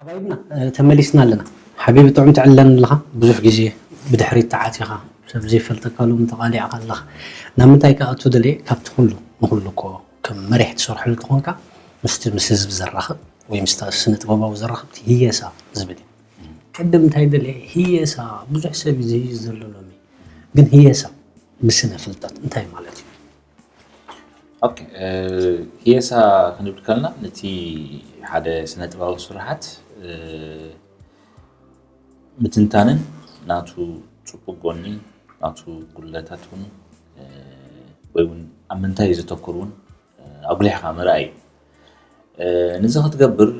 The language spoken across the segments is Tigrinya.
ሓባይብና ተመሊስና ኣለና። ሓቢቢ ጥዑም ትዕለን ኣለኻ። ብዙሕ ግዜ ብድሕሪት ተዓጺኻ ሰብ ዘይፈልጠካ ሎም ተቓሊዕካ ኣለኻ። ናብ ምንታይ ክኣቱ ደልየ ካብቲ ኩሉ ንኹሉ እኮ ከም መሪሕ ትሰርሐሉ ተኾንካ ምስቲ ምስ ህዝቢ ዘራኽብ ወይ ምስ ስነ ጥበባዊ ዘራኽብ ህየሳ ዝብል እዩ። ቅድም እንታይ ደልየ ህየሳ ብዙሕ ሰብ እዩ ዝህይስ ዘሎ ሎሚ። ግን ህየሳ ብስነ ፍልጠት እንታይ ማለት እዩ? ኦኬ፣ ህየሳ ክንብል ከለና ነቲ ሓደ ስነ ጥበባዊ ስርሓት ምትንታንን ናቱ ፅቡቅ ጎኒ ናቱ ጉድለታት እውን ወይ እውን ኣብ ምንታይ ዘተኩር እውን ኣጉሊሕካ ምርኣይ እዩ። ነዚ ክትገብር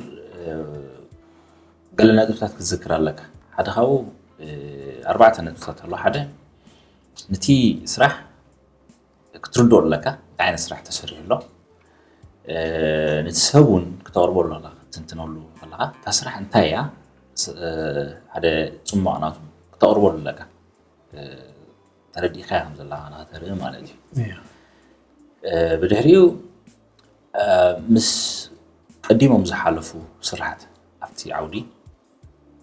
ገለ ነጥብታት ክትዝክር ኣለካ። ሓደ ካብኡ ኣርባዕተ ነጥብታት ኣሎ። ሓደ ነቲ ስራሕ ክትርድኦ ኣለካ፣ እንታይ ዓይነት ስራሕ ተሰሪሑ ኣሎ፣ ነቲ ሰብ እውን ክተቕርበሉ ኣለካ፣ ክትንትነሉ ከለካ እታ ስራሕ እንታይ እያ፣ ሓደ ፅሟቕ ናቱ ክተቕርበሉ ኣለካ፣ ተረዲእካያ ከም ዘለካ ንክተርኢ ማለት እዩ። ብድሕሪኡ ምስ ቀዲሞም ዝሓለፉ ስራሓት ኣብቲ ዓውዲ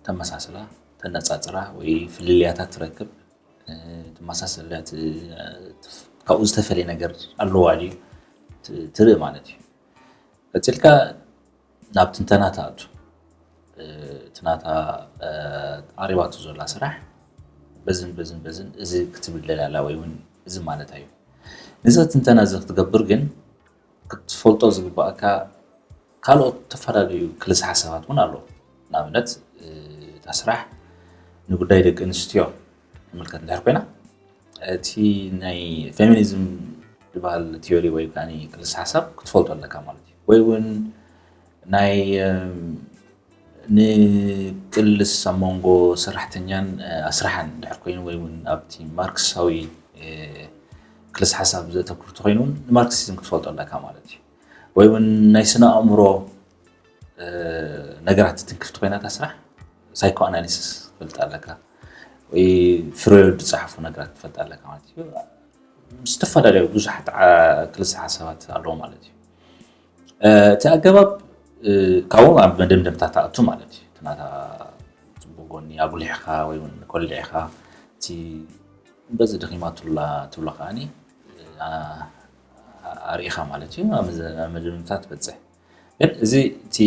ተመሳስላ፣ ተነፃፅራ ወይ ፍልልያታት ትረክብ፣ ትመሳሰል ካብኡ ዝተፈለየ ነገር ኣለዋ ድዩ ትርኢ ማለት እዩ። ቀፂልካ ናብ ትንተና ትኣቱ። እቲ ናታ ኣሪባቱ ዘላ ስራሕ በዝን በዝን በዝን እዚ ክትብል ደላላ ወይ እውን እዚ ማለት እዩ። ነዚ ትንተና እዚ ክትገብር ግን ክትፈልጦ ዝግባእካ ካልኦት ዝተፈላለዩ ክልስ ሓሳባት እውን ኣለዉ። ንኣብነት እታ ስራሕ ንጉዳይ ደቂ ኣንስትዮ ትምልከት እንድሕር ኮይና እቲ ናይ ፌሚኒዝም ዝበሃል ቲዮሪ ወይ ከዓ ክልስ ሓሳብ ክትፈልጦ ኣለካ ማለት እዩ። ወይ እውን ናይ ንቅልስ ኣብ መንጎ ሰራሕተኛን ኣስራሕን ድሕር ኮይኑ ወይ እውን ኣብቲ ማርክሳዊ ክልስ ሓሳብ ዘተኩር ተኮይኑ እውን ንማርክሲዝም ክትፈልጦ ኣለካ ማለት እዩ። ወይ እውን ናይ ስነ ኣእምሮ ነገራት ትንክፍቲ ኮይናታ ስራሕ ሳይኮ ኣናሊሲስ ትፈልጥ ኣለካ ወይ ፍሬድ ዝፀሓፉ ነገራት ትፈልጥ ኣለካ ማለት እዩ። ዝተፈላለዩ ብዙሓት ክልሰ ሓሳባት ኣለዎ ማለት እዩ። እቲ ኣገባብ ካብኡ ኣብ መደምደምታ ትኣቱ ማለት እዩ። ናታ ፅቡቅ ጎኒ ኣጉሊሕካ ወይ እውን ኮሊዕካ እቲ በዚ ደኺማ ትብላ ትብሎ ከዓኒ ኣርእኻ ማለት እዩ። ኣብ መደምደምታ ትበፅሕ። ግን እዚ እቲ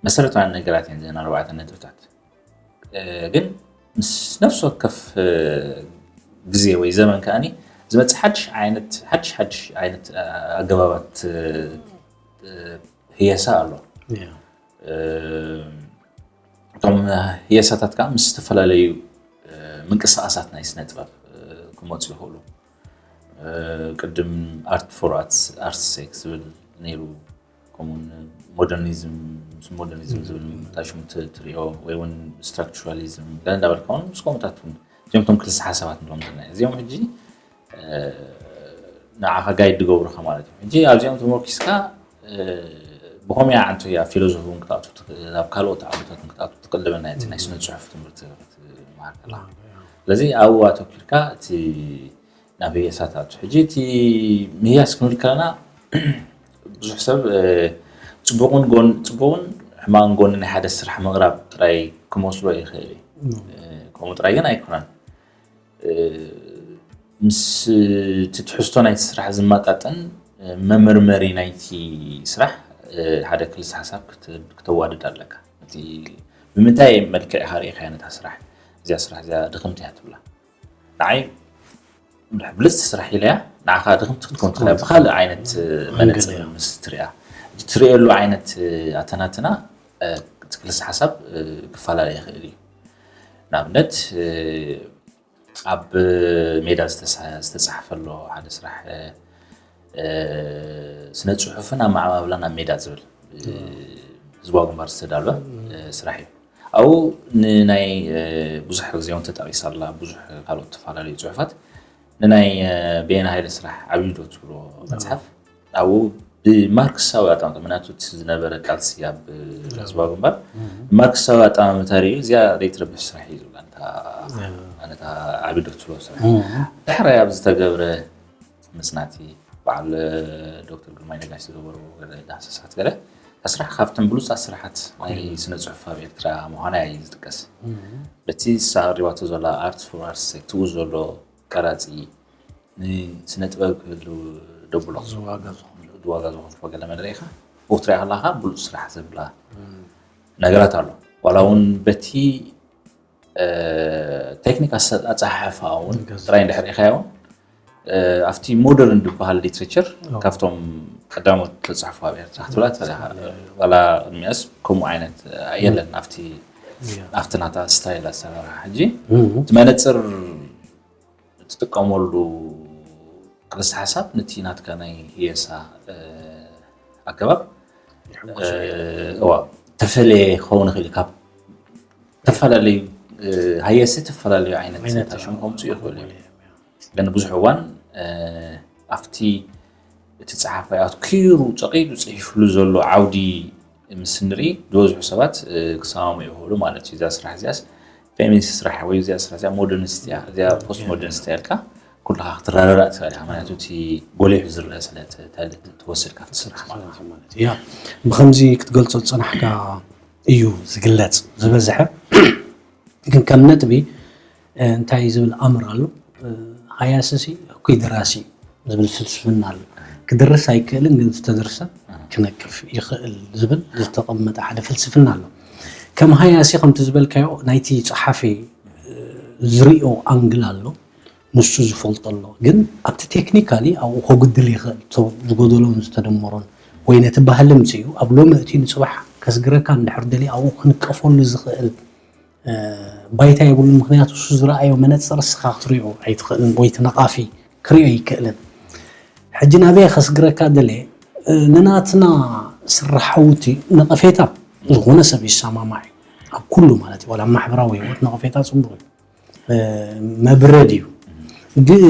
መሰረታውያን ነገራት እየን ዘን ኣርባዕተ ነጥብታት። ግን ምስ ነፍሲ ወከፍ ግዜ ወይ ዘመን ከዓኒ ዝመፅእ ሓድሽ ዓይነት ሓድሽ ሓድሽ ዓይነት ኣገባባት ህየሳ ኣሎ። እቶም ህየሳታት ከዓ ምስ ዝተፈላለዩ ምንቅስቃሳት ናይ ስነ ጥበብ ክመፁ ይኽእሉ። ቅድም ኣርት ፎር ኣርት ሴክ ዝብል ነይሩ። ከምኡውን ሞደርኒዝም ምስ ሞደርኒዝም ዝብል ታሽሙ ትሪኦ ወይ እውን ስትራክቸራሊዝም ገለ እንዳበልካ እውን ምስ ከምኡታት እውን እዚኦም ቶም ክልተ ሓሳባት ንብሎም ዘለና እዚኦም ሕጂ ንዓኻ ጋይድ ዝገብሩኻ ማለት እዩ። ሕጂ ኣብዚኦም ተመርኪስካ ብኸመይ ዓንቱ እያ ፊሎዞፊ እውን ክትኣቱ ኣብ ካልኦት ዓውድታት ክትኣቱ ትኽእል ዝበልና እቲ ናይ ስነ ፅሑፍ ትምህርቲ ክትመሃር ከለኻ ስለዚ ኣብኡ ኣተኪርካ እቲ ናብ ህየሳት ኣቱ ሕጂ እቲ ምህያስ ክንብል ከለና ብዙሕ ሰብ ፅቡቅን ጎን ፅቡቅን ሕማቅን ጎኒ ናይ ሓደ ስራሕ ምቕራብ ጥራይ ክመስሎ ይኽእል እዩ። ከምኡ ጥራይ ግን ኣይኮነን። ምስ እቲ ትሕዝቶ ናይቲ ስራሕ ዝመጣጠን መመርመሪ ናይቲ ስራሕ ሓደ ክልሰ ሓሳብ ክተዋድድ ኣለካ። እቲ ብምንታይ መልክዕ ኢኻ ርኢኻያ ነታ ስራሕ እዚኣ ስራሕ እዚኣ ድኽምቲ እያ ትብላ። ንዓይ ብልፅቲ ስራሕ ኢለያ ንዓኻ ድኽምቲ ክትከውን ትኽእላ ብካልእ ዓይነት መነፅር ምስ ትሪኣ እቲ ትሪእየሉ ዓይነት ኣተናትና እቲ ክልሰ ሓሳብ ክፈላለ ይኽእል እዩ። ንኣብነት ኣብ ሜዳ ዝተፃሓፈ ኣሎ ሓደ ስራሕ ስነ ፅሑፍን ኣመዓባብላን ኣብ ሜዳ ዝብል ህዝባዊ ግንባር ዝተዳለወ ስራሕ እዩ። ኣብኡ ንናይ ብዙሕ ግዜ እውን ተጠቂሳ ኣላ ብዙሕ ካልኦት ዝተፈላለዩ ፅሑፋት ንናይ በየነ ሃይለ ስራሕ ዓብዩ ዶ ትብሎ መፅሓፍ ኣብኡ ብማርክሳዊ ኣጠማምታ ምክንያቱ እቲ ዝነበረ ቃልሲ ኣብ ህዝባዊ ግንባር ብማርክሳዊ ኣጠማምታ ሪኡ እዚኣ ዘይትረብሕ ስራሕ እዩ ዝብላ ነታ ዓብዩ ዶ ትብሎ ስራሕ ዳሕራይ ኣብ ዝተገብረ መፅናዕቲ በዓል ዶክተር ግርማይ ነጋሽ ዝገበሩ ዳህሰሳት ገለ እታ ስራሕ ካብተን ብሉፃት ስራሓት ናይ ስነ ፅሑፍ ኣብ ኤርትራ ምዃና እዩ ዝጥቀስ። በቲ ንሳ ኣቅሪባቶ ዘላ ኣርት ፎር ኣርት ትብኡ ዘሎ ቀራፂ ንስነ ጥበብ ክህሉ ደብሎ ዝዋጋ ዝኾንፎ ገለ መለ ኢኻ ክትሪኣ ከለኻ ብሉፅ ስራሕ ዘብላ ነገራት ኣሎ። ዋላ እውን በቲ ቴክኒክ ኣፀሓሕፋ እውን ጥራይ እንድሕር ኢኻዮ ኣብቲ ሞደርን ዝበሃል ሊትሬቸር ካብቶም ቀዳሞት ተፅሕፉ ኣብ ኤርትራ ክትብላ ትኽእል ኢኻ። ዋላ ቅድሚያስ ከምኡ ዓይነት የለን ኣብቲ ኣብቲ ናታ ስታይል ኣሰራርሓ ሕጂ እቲ መነፅር እትጥቀመሉ ክልሰ ሓሳብ ነቲ ናትካ ናይ ህየሳ ኣገባብ እዋ ተፈለየ ክኸውን ይኽእል ካብ ተፈላለዩ ሃየሲ ተፈላለዩ ዓይነት ታሽም ከምፅኡ ይኽእሉ እዩ። ግን ብዙሕ እዋን ኣብቲ እቲ ፀሓፋይ ኣትኪሩ ፀቂጡ ፅሒፍሉ ዘሎ ዓውዲ ምስ ንርኢ ዝበዝሑ ሰባት ክሰማሙ ይኽእሉ ማለት እዩ። እዛ ስራሕ እዚኣስ ፌሚኒስት ስራሕ ወይ እዚኣ ስራሕ እዚኣ ሞደርኒስት እያ እዚኣ ፖስት ሞደርኒስት እያ ኢልካ ኩልኻ ክትረዳዳእ ትኽእል ኢኻ። ምክንያቱ እቲ ጎሊሑ ዝረአ ስለ ትወስድ ካብቲ ስራሕ ማለት እዩ። ብከምዚ ክትገልፆ ዝፀናሕካ እዩ ዝግለፅ ዝበዝሐ ግን ከም ነጥቢ እንታይ ዝብል ኣምር ኣሎ ሃያስሲ እኩይ ደራሲ ዝብል ፍልስፍና ኣሎ። ክድርስ ኣይክእልን ግን ዝተደርሰ ክነቅፍ ይኽእል ዝብል ዝተቐመጠ ሓደ ፍልስፍና ኣሎ። ከም ሃያሲ ከምቲ ዝበልካዮ ናይቲ ፀሓፊ ዝሪኦ ኣንግል ኣሎ ንሱ ዝፈልጦ ኣሎ ግን ኣብቲ ቴክኒካሊ ኣብኡ ከጉድል ይኽእል ዝጎደሎን ዝተደመሮን ወይ ነቲ ባህሊ ምፅኡ ኣብ ሎሚ እቲ ንፅባሕ ከስግረካ እንድሕር ደሊ ኣብኡ ክንቀፈሉ ዝኽእል ባይታ የብሉን። ምክንያቱ እሱ ዝረኣዮ መነፅር እስኻ ክትሪኦ ኣይትኽእልን ወይ እቲ ነቓፊ ክሪኦ ኣይክእልን። ሕጂ ናበይ ከስግረካ ደለ ንናትና ስራሓውቲ ነቐፌታ ዝኾነ ሰብ ይሰማማዕ እዩ ኣብ ኩሉ ማለት እዩ። ዋላ ኣብ ማሕበራዊ ህይወት ነቐፌታ ፅቡቅ እዩ መብረድ እዩ። ግን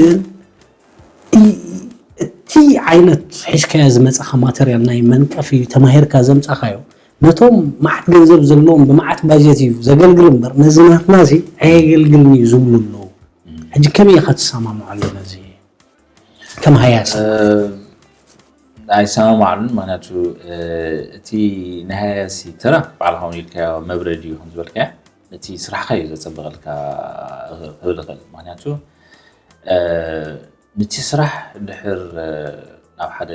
እቲ እቲ ዓይነት ሒዝካዮ ዝመጻኻ ማተርያል ናይ መንቀፊ ተማሂርካ ዘምጻኻዮ ነቶም መዓት ገንዘብ ዘለዎም ብመዓት ባጀት እዩ ዘገልግል እምበር ነዚ ናትና እዚ ኣየገልግልን እዩ ዝብሉ ኣለዉ። ሕጂ ከመይ ኢኻ ትሰማምዓሉ ነዚ ከም ሃያሲ? ኣይሰማማዕሉን። ምክንያቱ እቲ ናይ ሃያሲ ተራ ባዕልኻ እውን ኢልካዮ መብረድ እዩ ከም ዝበልካዮ እቲ ስራሕካ እዩ ዘፀብቐልካ ክብል ይኽእል። ምክንያቱ ንቲ ስራሕ ድሕር ናብ ሓደ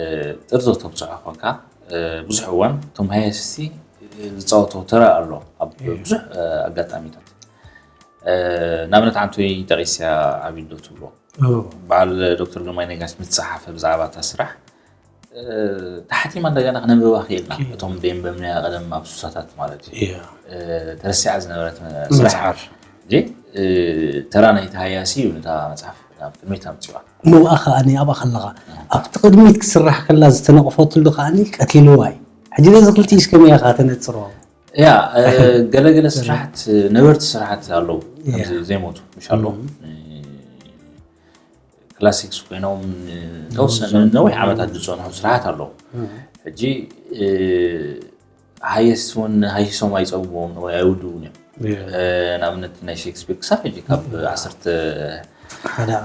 ጥርዚ ተብፅሖ ኮንካ ብዙሕ እዋን እቶም ሃየስቲ ዝፃወቶ ተራ ኣሎ ኣብ ብዙሕ ኣጋጣሚታት። ንኣብነት ሓንቲ ጠቂስያ ዓብዩ ዶ ትብሎ በዓል ዶክተር ግርማይ ነጋሽ ምስ ዝፀሓፈ ብዛዕባ እታ ስራሕ ተሓቲማ እንደገና ክነንብባ ክኢልና እቶም ደንበምናያ ቀደም ኣብ ሱሳታት ማለት እዩ ተረሲዓ ዝነበረት ስራሕ ተራ ናይቲ ሃያሲ እዩ ነታ መፅሓፍ ናብ ቅድሚት ኣምፅዋ። ንብኣ ከኣ ኣብኣ ከለኻ ኣብቲ ቅድሚት ክስራሕ ከላ ዝተነቕፈትሉ ከኣ ቀቲልዋ እዩ። ሕጂ ነዚ ክልቲኡስ ከመይ ኢኻ ተነፅሮ? ያ ገለገለ ስራሕት ነበርቲ ስራሕት ኣለዉ ዘይሞቱ ምሽ ኣሎ ክላሲክስ ኮይኖም ተወሰነ ነዊሕ ዓመታት ዝፀንሑ ስራሕት ኣለዉ። ሕጂ ሃየስት እውን ሃይሶም ኣይፀግብዎም ወይ ኣይውድውን እዮም። ንኣብነት ናይ ሼክስፒር ክሳብ ሕጂ ካብ ዓሰርተ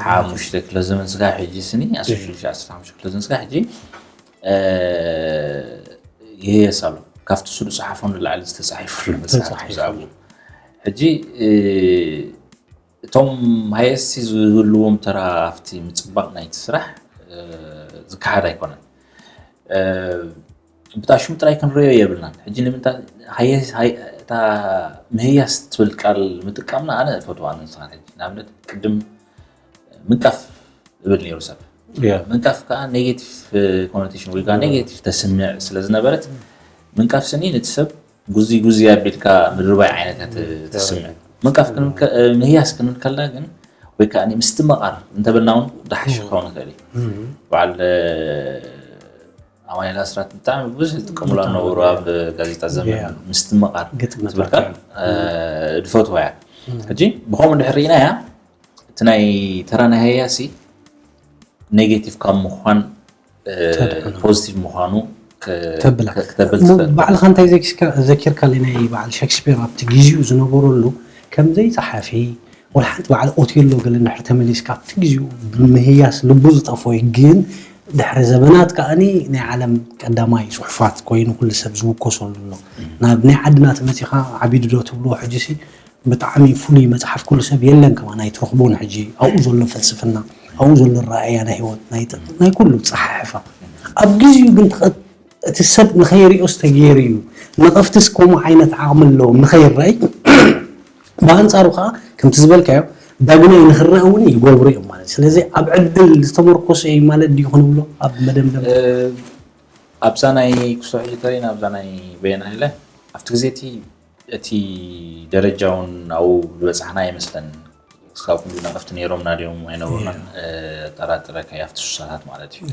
ሓሙሽተ ክፍለ ዘመን ስጋ ሕጂ ስኒ ዓሰርተ ሽዱሽተ ዓሰርተ ሓሙሽተ ክፍለ ዘመን ስጋ ሕጂ ይህየስ ኣሎ። ካብቲ ስሉ ፀሓፎ ንላዕሊ ዝተፃሒፉሉ መፅሓፍ ብዛዕባኡ ሕጂ እቶም ሃየስቲ ዝህልዎም ተራ ኣብቲ ምፅባቕ ናይቲ ስራሕ ዝከሓድ ኣይኮነን። ብጣሽሙ ጥራይ ክንሪኦ የብልናን። ሕጂ ንምንታይ እታ ምህያስ ትብል ቃል ምጥቃምና ኣነ እፈትዋ ንስኻን ሕጂ ንኣብነት ቅድም ምንቃፍ እብል ነይሩ ሰብ ምንቃፍ ከዓ ኔጌቲቭ ኮኖቴሽን ወይ ከዓ ኔጌቲቭ ተስምዕ ስለ ዝነበረት ምንቃፍ ስኒ ነቲ ሰብ ጉዚ ጉዚ ኣቢልካ ምድርባይ ዓይነት ተስምዕ ምንቃፍ ምህያስ ክንብል ከለና ግን ወይ ከዓ ምስትምቓር እንተበልና እውን ዝሓሸ ክኸውን ይኽእል እዩ። በዓል ኣማኑኤል ኣስራት ብጣዕሚ ብዙሕ ዝጥቀሙላ ነበሩ ኣብ ጋዜጣ ዘመን ምስትምቓር ትብል ቃል ዝፈትዋ እያ። ሕጂ ብኸምኡ እንድሕር ርኢናያ እቲ ናይ ተራ ናይ ሃያሲ ኔጌቲቭ ካብ ምዃን ፖዚቲቭ ምዃኑ ክተብል ትኽእል። ባዕልኻ እንታይ ዘኪርካለይ ናይ በዓል ሸክስፒር ኣብቲ ግዜኡ ዝነበረሉ ከም ዘይፀሓፊ ወላ ሓንቲ በዓል ኦቴሎ ገለ እንድሕር ተመሊስካ ኣብቲ ግዜኡ ብምህያስ ልቡ ዝጠፈወ ግን ድሕሪ ዘመናት ከኣኒ ናይ ዓለም ቀዳማይ ፅሑፋት ኮይኑ ኩሉ ሰብ ዝውከሰሉ ኣሎ። ናብ ናይ ዓድና ተመፂኻ ዓቢዱ ዶ ትብልዎ ሕጂሲ ብጣዕሚ ፍሉይ መፅሓፍ ኩሉ ሰብ የለን ከማን ኣይትረኽቦን ሕጂ ኣብኡ ዘሎ ፍልስፍና ኣብኡ ዘሎ ረኣያ ናይ ህይወት ናይ ኩሉ ፀሓሕፋ ኣብ ግዚኡ ግን እቲ ሰብ ንኸይሪኦ ዝተገይሩ እዩ። ነቐፍትስ ከምኡ ዓይነት ዓቕሚ ኣለዎም ንኸይረኣይ ብኣንፃሩ ከዓ ከምቲ ዝበልካዮ ዳግማይ ንክረአ እውን ይገብሩ እዮም ማለት ስለዚ ኣብ ዕድል ዝተመርኮሰ እዩ ማለት ድዩ ክንብሎ ኣብ መደምደም ኣብዛ ናይ ክሶ ሒተሪን ኣብዛ ናይ በየና ኢለ ኣብቲ ግዜ እቲ እቲ ደረጃ እውን ኣብኡ ዝበፃሕና ኣይመስለን። እስካብ ክንዲ ነቐፍቲ ነይሮምና ድዮም ኣይነበሩናን ጠራጥረካ ኣብቲ ሱሳታት ማለት እዩ።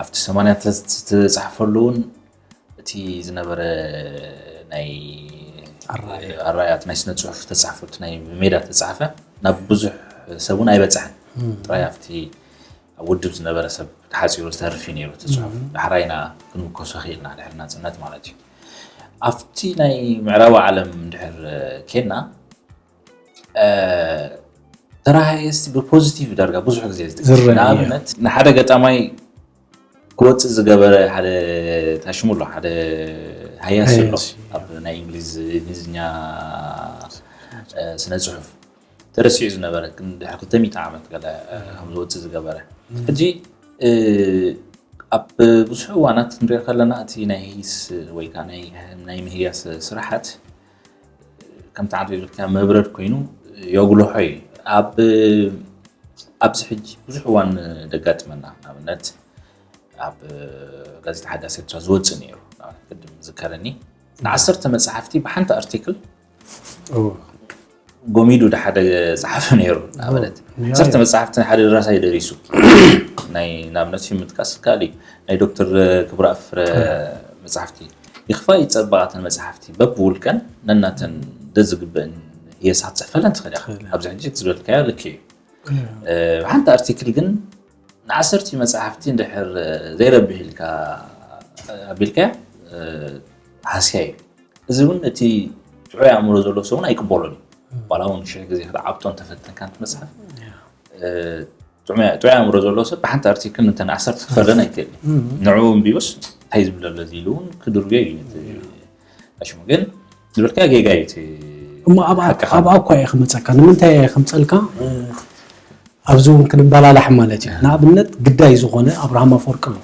ኣብቲ ሰማንያ ዝተፃሕፈሉ እውን እቲ ዝነበረ ናይ ኣራያት ናይ ስነ ፅሑፍ ተፃሕፎ ናይ ሜዳ ተፃሕፈ ናብ ብዙሕ ሰብ እውን ኣይበፅሐን። ጥራይ ኣብቲ ኣብ ውድብ ዝነበረ ሰብ ተሓፂሩ ዝተርፍ እዩ ነይሩ እቲ ፅሑፍ። ዳሕራይና ክንውከሶ ክኢልና ድሕሪ ናፅነት ማለት እዩ። ኣብቲ ናይ ምዕራቡ ዓለም እንድሕር ኬና ተራሃየስቲ ብፖዚቲቭ ዳርጋ ብዙሕ ግዜ ዝጥቀስ ንኣብነት ንሓደ ገጣማይ ክወፅእ ዝገበረ ሓደ ታሽሙ ኣሎ ሓደ ሃያሲ ኣሎ ኣብ ናይ እንግሊዝ እንግሊዝኛ ስነ ፅሑፍ ተረሲዑ ዝነበረ ግን ድሕሪ ክልተ ሚእቲ ዓመት ገለ ከም ዝወፅእ ዝገበረ ሕጂ ኣብ ብዙሕ እዋናት ክንሪኦ ከለና እቲ ናይ ሂስ ወይ ከዓ ናይ ምህያስ ስራሓት ከምቲ ዓንቶ ኢልካ መብረድ ኮይኑ የጉልሖ እዩ። ኣብ ኣብዚ ሕጂ ብዙሕ እዋን ደጋጥመና ንኣብነት ኣብ ጋዜጣ ሓዳስ ኤርትራ ዝወፅእ ነይሩ ቅድም ዝከረኒ ንዓሰርተ መፅሓፍቲ ብሓንቲ ኣርቲክል ጎሚዱ ድሓደ ጸሓፊ ነይሩ ንኣብነት ዓሰርተ መጽሓፍቲ ሓደ ደራሳይ ደሪሱ ናይ ንኣብነት ሽም ምጥቃስ ይከኣል እዩ ናይ ዶክተር ክብረኣብ ፍረ መጽሓፍቲ ይኽፋ ይጸበቓተን መጽሓፍቲ በብውልቀን ነናተን ደዝግበእን ህየሳ ክትጽሕፈለን ትኽእል ኢኻ ኣብዚ ሕጂ ዝበልካዮ ልክ እዩ ሓንቲ ኣርቲክል ግን ንዓሰርተ መፅሓፍቲ እንድሕር ዘይረብሕ ኢልካ ኣቢልካያ ሃስያ እዩ። እዚ እውን እቲ ጥዑይ ኣእምሮ ዘሎ ሰብ እውን ኣይቅበሎን እዩ። ዋላ እውን ሽሕ ግዜ ክትዓብጦ እንተፈተንካ እንቲ መፅሓፍ ጥዑይ ኣእምሮ ዘሎ ሰብ ብሓንቲ ኣርቲክል እንተ ንዓሰርተ ክፈርደን ኣይክእል እዩ። ንዕኡ እንቢዩስ እንታይ ዝብል ኣሎ እዚ ኢሉ እውን ክድርብዮ እዩ። ሽሙ ግን ዝበልካ ጌጋ እዩ። እሞ ኣብኣ እኳ እየ ክመፀካ። ንምንታይ እየ ክምፀልካ? ኣብዚ እውን ክንበላላሕ ማለት እዩ። ንኣብነት ግዳይ ዝኾነ ኣብርሃም ኣፈወርቂ ኣሎ።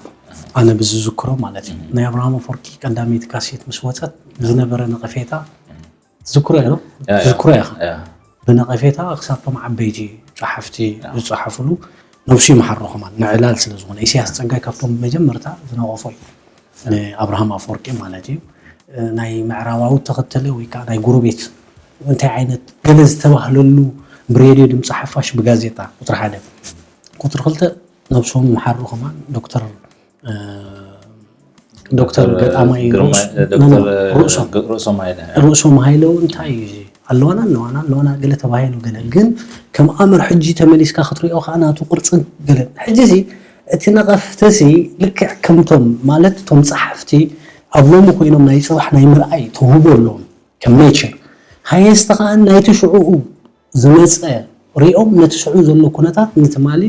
ኣነ ብዝዝክሮ ማለት እዩ። ናይ ኣብርሃም ኣፈወርቂ ቀዳመይቲ ካሴት ምስ ወፀት ዝነበረ ነቐፌታ ዝክሮ ዶ ዝክሮ ኢኻ። ብነቐፌታ ክሳብ ቶም ዓበይቲ ጸሓፍቲ ዝጸሓፍሉ ነብሱ ይምሓሮ ከማን ንዕላል ስለ ዝኾነ ኢሳያስ ጸጋይ ካብቶም መጀመርታ ዝነቐፎ እዩ። ንኣብርሃም ኣፈወርቂ ማለት እዩ። ናይ ምዕራባዊ ተኸተለ ወይ ከዓ ናይ ጎረቤት እንታይ ዓይነት ገለ ዝተባህለሉ ብሬድዮ ድምፂ ሓፋሽ ብጋዜጣ ቁፅሪ ሓደ ቁፅሪ ክልተ ነብሶም ይምሓሩ ከማን ዶክተር ዶክተር ገጣማይ ርእሶም ሃይለ እውን እንታይ ኣለዋና ኣለዋና ኣለዋና ገለ ተባሂሉ ገለ ግን ከም ኣምር ሕጂ ተመሊስካ ክትሪኦ ከዓ ናቱ ቅርፅን ገለ ሕጂ ሲ እቲ ነቐፍቲ ሲ ልክዕ ከምቶም ማለት እቶም ፀሓፍቲ ኣብ ሎሚ ኮይኖም ናይ ፅባሕ ናይ ምርኣይ ተውህቦ ኣለዎም ከም ኔቸር ሃየስቲ ከዓ ናይቲ ሽዕኡ ዝመፀ ሪኦም ነቲ ሽዑ ዘሎ ኩነታት ንትማሊ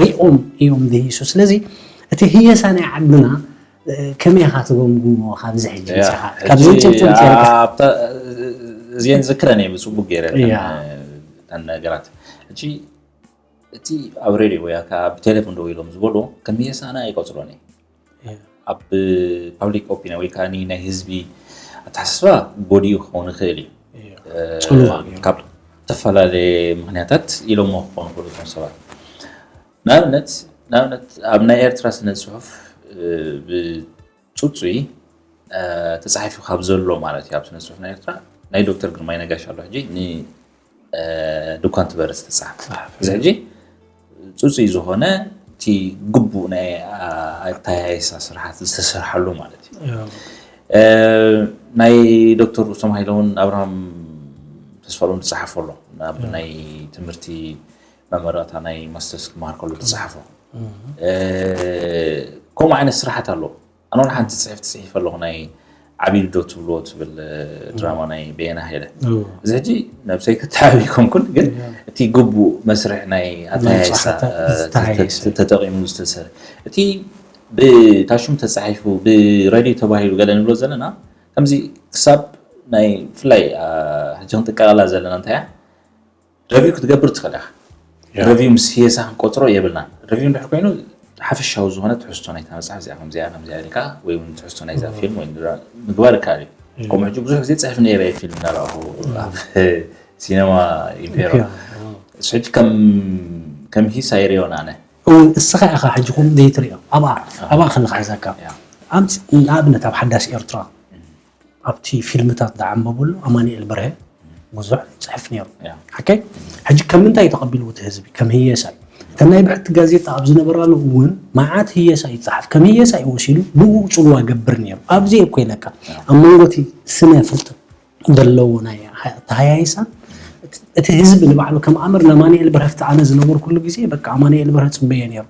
ሪኦም እዮም ዝህይሱ። ስለዚ እቲ ህየሳ ናይ ዓድና ከመይ ኢኻ ትገምግሞ? ካብዚ ሕጂ መፂኻ ካብዚ ጭብጢ መፂኻ እዚአን ዝክረን እየ ብፅቡቅ ገይረ እተን ነገራት ሕጂ እቲ ኣብ ሬድዮ ወይ ከዓ ብቴሌፎን ደው ኢሎም ዝበልዎ ከም ህየሳና ኣይቆፅሮን እየ። ኣብ ፓብሊክ ኦፒኒን ወይ ከዓ ናይ ህዝቢ ኣተሓሳስባ ጎዲኡ ክኸውን ይኽእል እዩ። ካብ ዝተፈላለየ ምክንያታት ኢሎሞ ክኾኑ ይኽእሉ እቶም ሰባት። ንኣብነት ንኣብነት ኣብ ናይ ኤርትራ ስነ ፅሑፍ ብፅፁይ ተፃሒፉ ካብ ዘሎ ማለት እዩ ኣብ ስነ ፅሑፍ ናይ ኤርትራ ናይ ዶክተር ግርማይ ነጋሽ ኣሎ ሕጂ ንድኳን ትበርስ ተፃሓፈ እዚ ሕጂ ፅፁይ ዝኾነ እቲ ግቡእ ናይ ኣተያይሳ ስርሓት ዝተሰርሓሉ ማለት እዩ። ናይ ዶክተር ርእሶም ሃይለ እውን ኣብርሃም ተስፋልኦም ዝፀሓፎ ኣሎ ናብ ናይ ትምህርቲ መመረቕታ ናይ ማስተርስ ክመሃር ከሎ ዝፀሓፎ ከምኡ ዓይነት ስራሓት ኣሎ። ኣነ ሓንቲ ፅሕፍቲ ፅሒፈ ኣለኹ ናይ ዓብዩ ልደቱ ትብልዎ ትብል ድራማ ናይ በየነ ሃይለ እዚ ሕጂ ነብሰይ ክተዓብ ይኮንኩን ግን እቲ ግቡእ መስርሕ ናይ ኣተያይሳ ተጠቂሙ ዝተሰር እቲ ብታሹም ተፃሒፉ ብሬድዮ ተባሂሉ ገለ ንብሎ ዘለና ከምዚ ክሳብ ናይ ብፍላይ ሕጂ ክንጥቀቀላ ዘለና እንታይ እያ ረቪው ክትገብር ትኽእል ኢኻ። ረቪው ምስ ህየሳ ክንቆፅሮ የብልናን። ረቪው እንድሕር ኮይኑ ሓፈሻዊ ዝኾነ ትሕዝቶ ናይታ መፅሓፍ እዚኣ ከምዚኣ ከምዚኣ ኢልካ ወይ እውን ትሕዝቶ ናይዛ ፊልም ወይ ምግባር ይከኣል እዩ። ከምኡ ሕጂ ብዙሕ ግዜ ፅሕፍ ነይረ ፊልም እናረኣኹ ኣብ ሲነማ ኢምፔሮ እሱ ሕጂ ከም ከም ሂስ ኣይሪዮን ኣነ። እውን እስኻ ኢኻ ሕጂ ኩም ዘይትሪኦ ኣብኣ ኣብኣ ከለካ ሒዛካ ንኣብነት ኣብ ሓዳስ ኤርትራ ኣብቲ ፊልምታት ዝዓንበበሉ ኣማኒኤል በርሀ ብዙሕ ይፅሕፍ ነይሩ ሓቀይ ሕጂ ከም ምንታይ ተቐቢልዎ እቲ ህዝቢ ከም ህየሳ እዩ እተን ናይ ብሕቲ ጋዜጣ ኣብ ዝነበራሉ እውን መዓት ህየሳ ይፀሓፍ ከም ህየሳ እዩ ወሲዱ ብኡ ፅልዋ ገብር ነይሩ ኣብዚ እኮ ኢለካ ኣብ መንጎ እቲ ስነ ፍልጠት ዘለዎ ናይ ተሃያይሳ እቲ ህዝቢ ንባዕሉ ከም ኣምር ንኣማኒኤል በርሀ ፍቲ ኣነ ዝነበርኩሉ ግዜ በቃ ኣማኒኤል በርሀ ፅበየ ነይሩ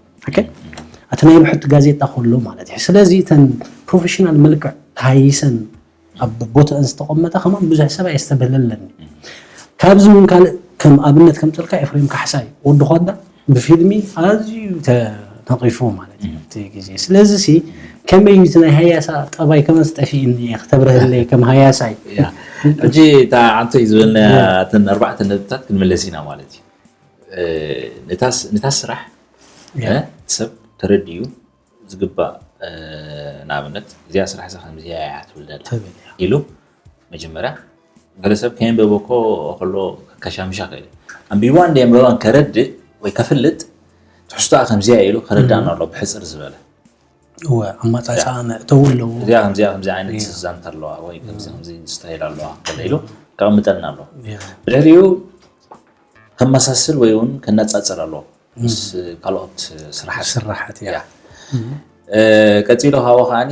እቲ ናይ ብሕቲ ጋዜጣ ከሎ ማለት እዩ ስለዚ እተን ፕሮፌሽናል መልክዕ ተሃይሰን ኣብ ቦታአን ዝተቐመጠ ከማን ብዙሕ ሰብ ኣየስተብህለለኒ ካብዚ እውን ካልእ ከም ኣብነት ከም ጥልካ ኤፍሬም ካሕሳይ ወዲ ኳዳ ብፊልሚ ኣዝዩ ተነቒፉ ማለት እዩ እቲ ግዜ ስለዚ ሲ ከመይ እዩ ናይ ሃያሳ ጠባይ ከመስ ጠፊእኒ እየ ክተብረህለይ ከም ሃያሳይ ሕጂ እታ ዓንቶ እዩ ዝበልና እተን ኣርባዕተ ነጥብታት ክንምለስ ኢና ማለት እዩ ነታ ስራሕ ሰብ ተረድዩ ዝግባእ ንኣብነት እዚኣ ስራሕ እዛ ከምዚኣ እያ ትብል ዘላ ኢሉ መጀመርያ ገለ ሰብ ከየንበበ እኮ ከሎ ከሻምሻ ክእል እዩ ኣንቢብዋ እንደ የንበባን ከረድእ ወይ ከፍልጥ ትሕዝቶኣ ከምዚኣ ኢሉ ከረዳእና ኣሎ ብሕፅር ዝበለ እወ ኣማፃፃኣ መእተው ኣለዎ እዚኣ ከምዚኣ ከምዚ ዓይነት ዛንታ ኣለዋ ወይ ከምዚ ከምዚ ስታይል ኣለዋ ገለ ኢሉ ከቐምጠልና ኣለዎ ብድሕሪኡ ከመሳስል ወይ እውን ከነፃፅር ኣለዎ ምስ ካልኦት ስራሓት ስራሓት እያ ቀፂሉ ካብኡ ከዓኒ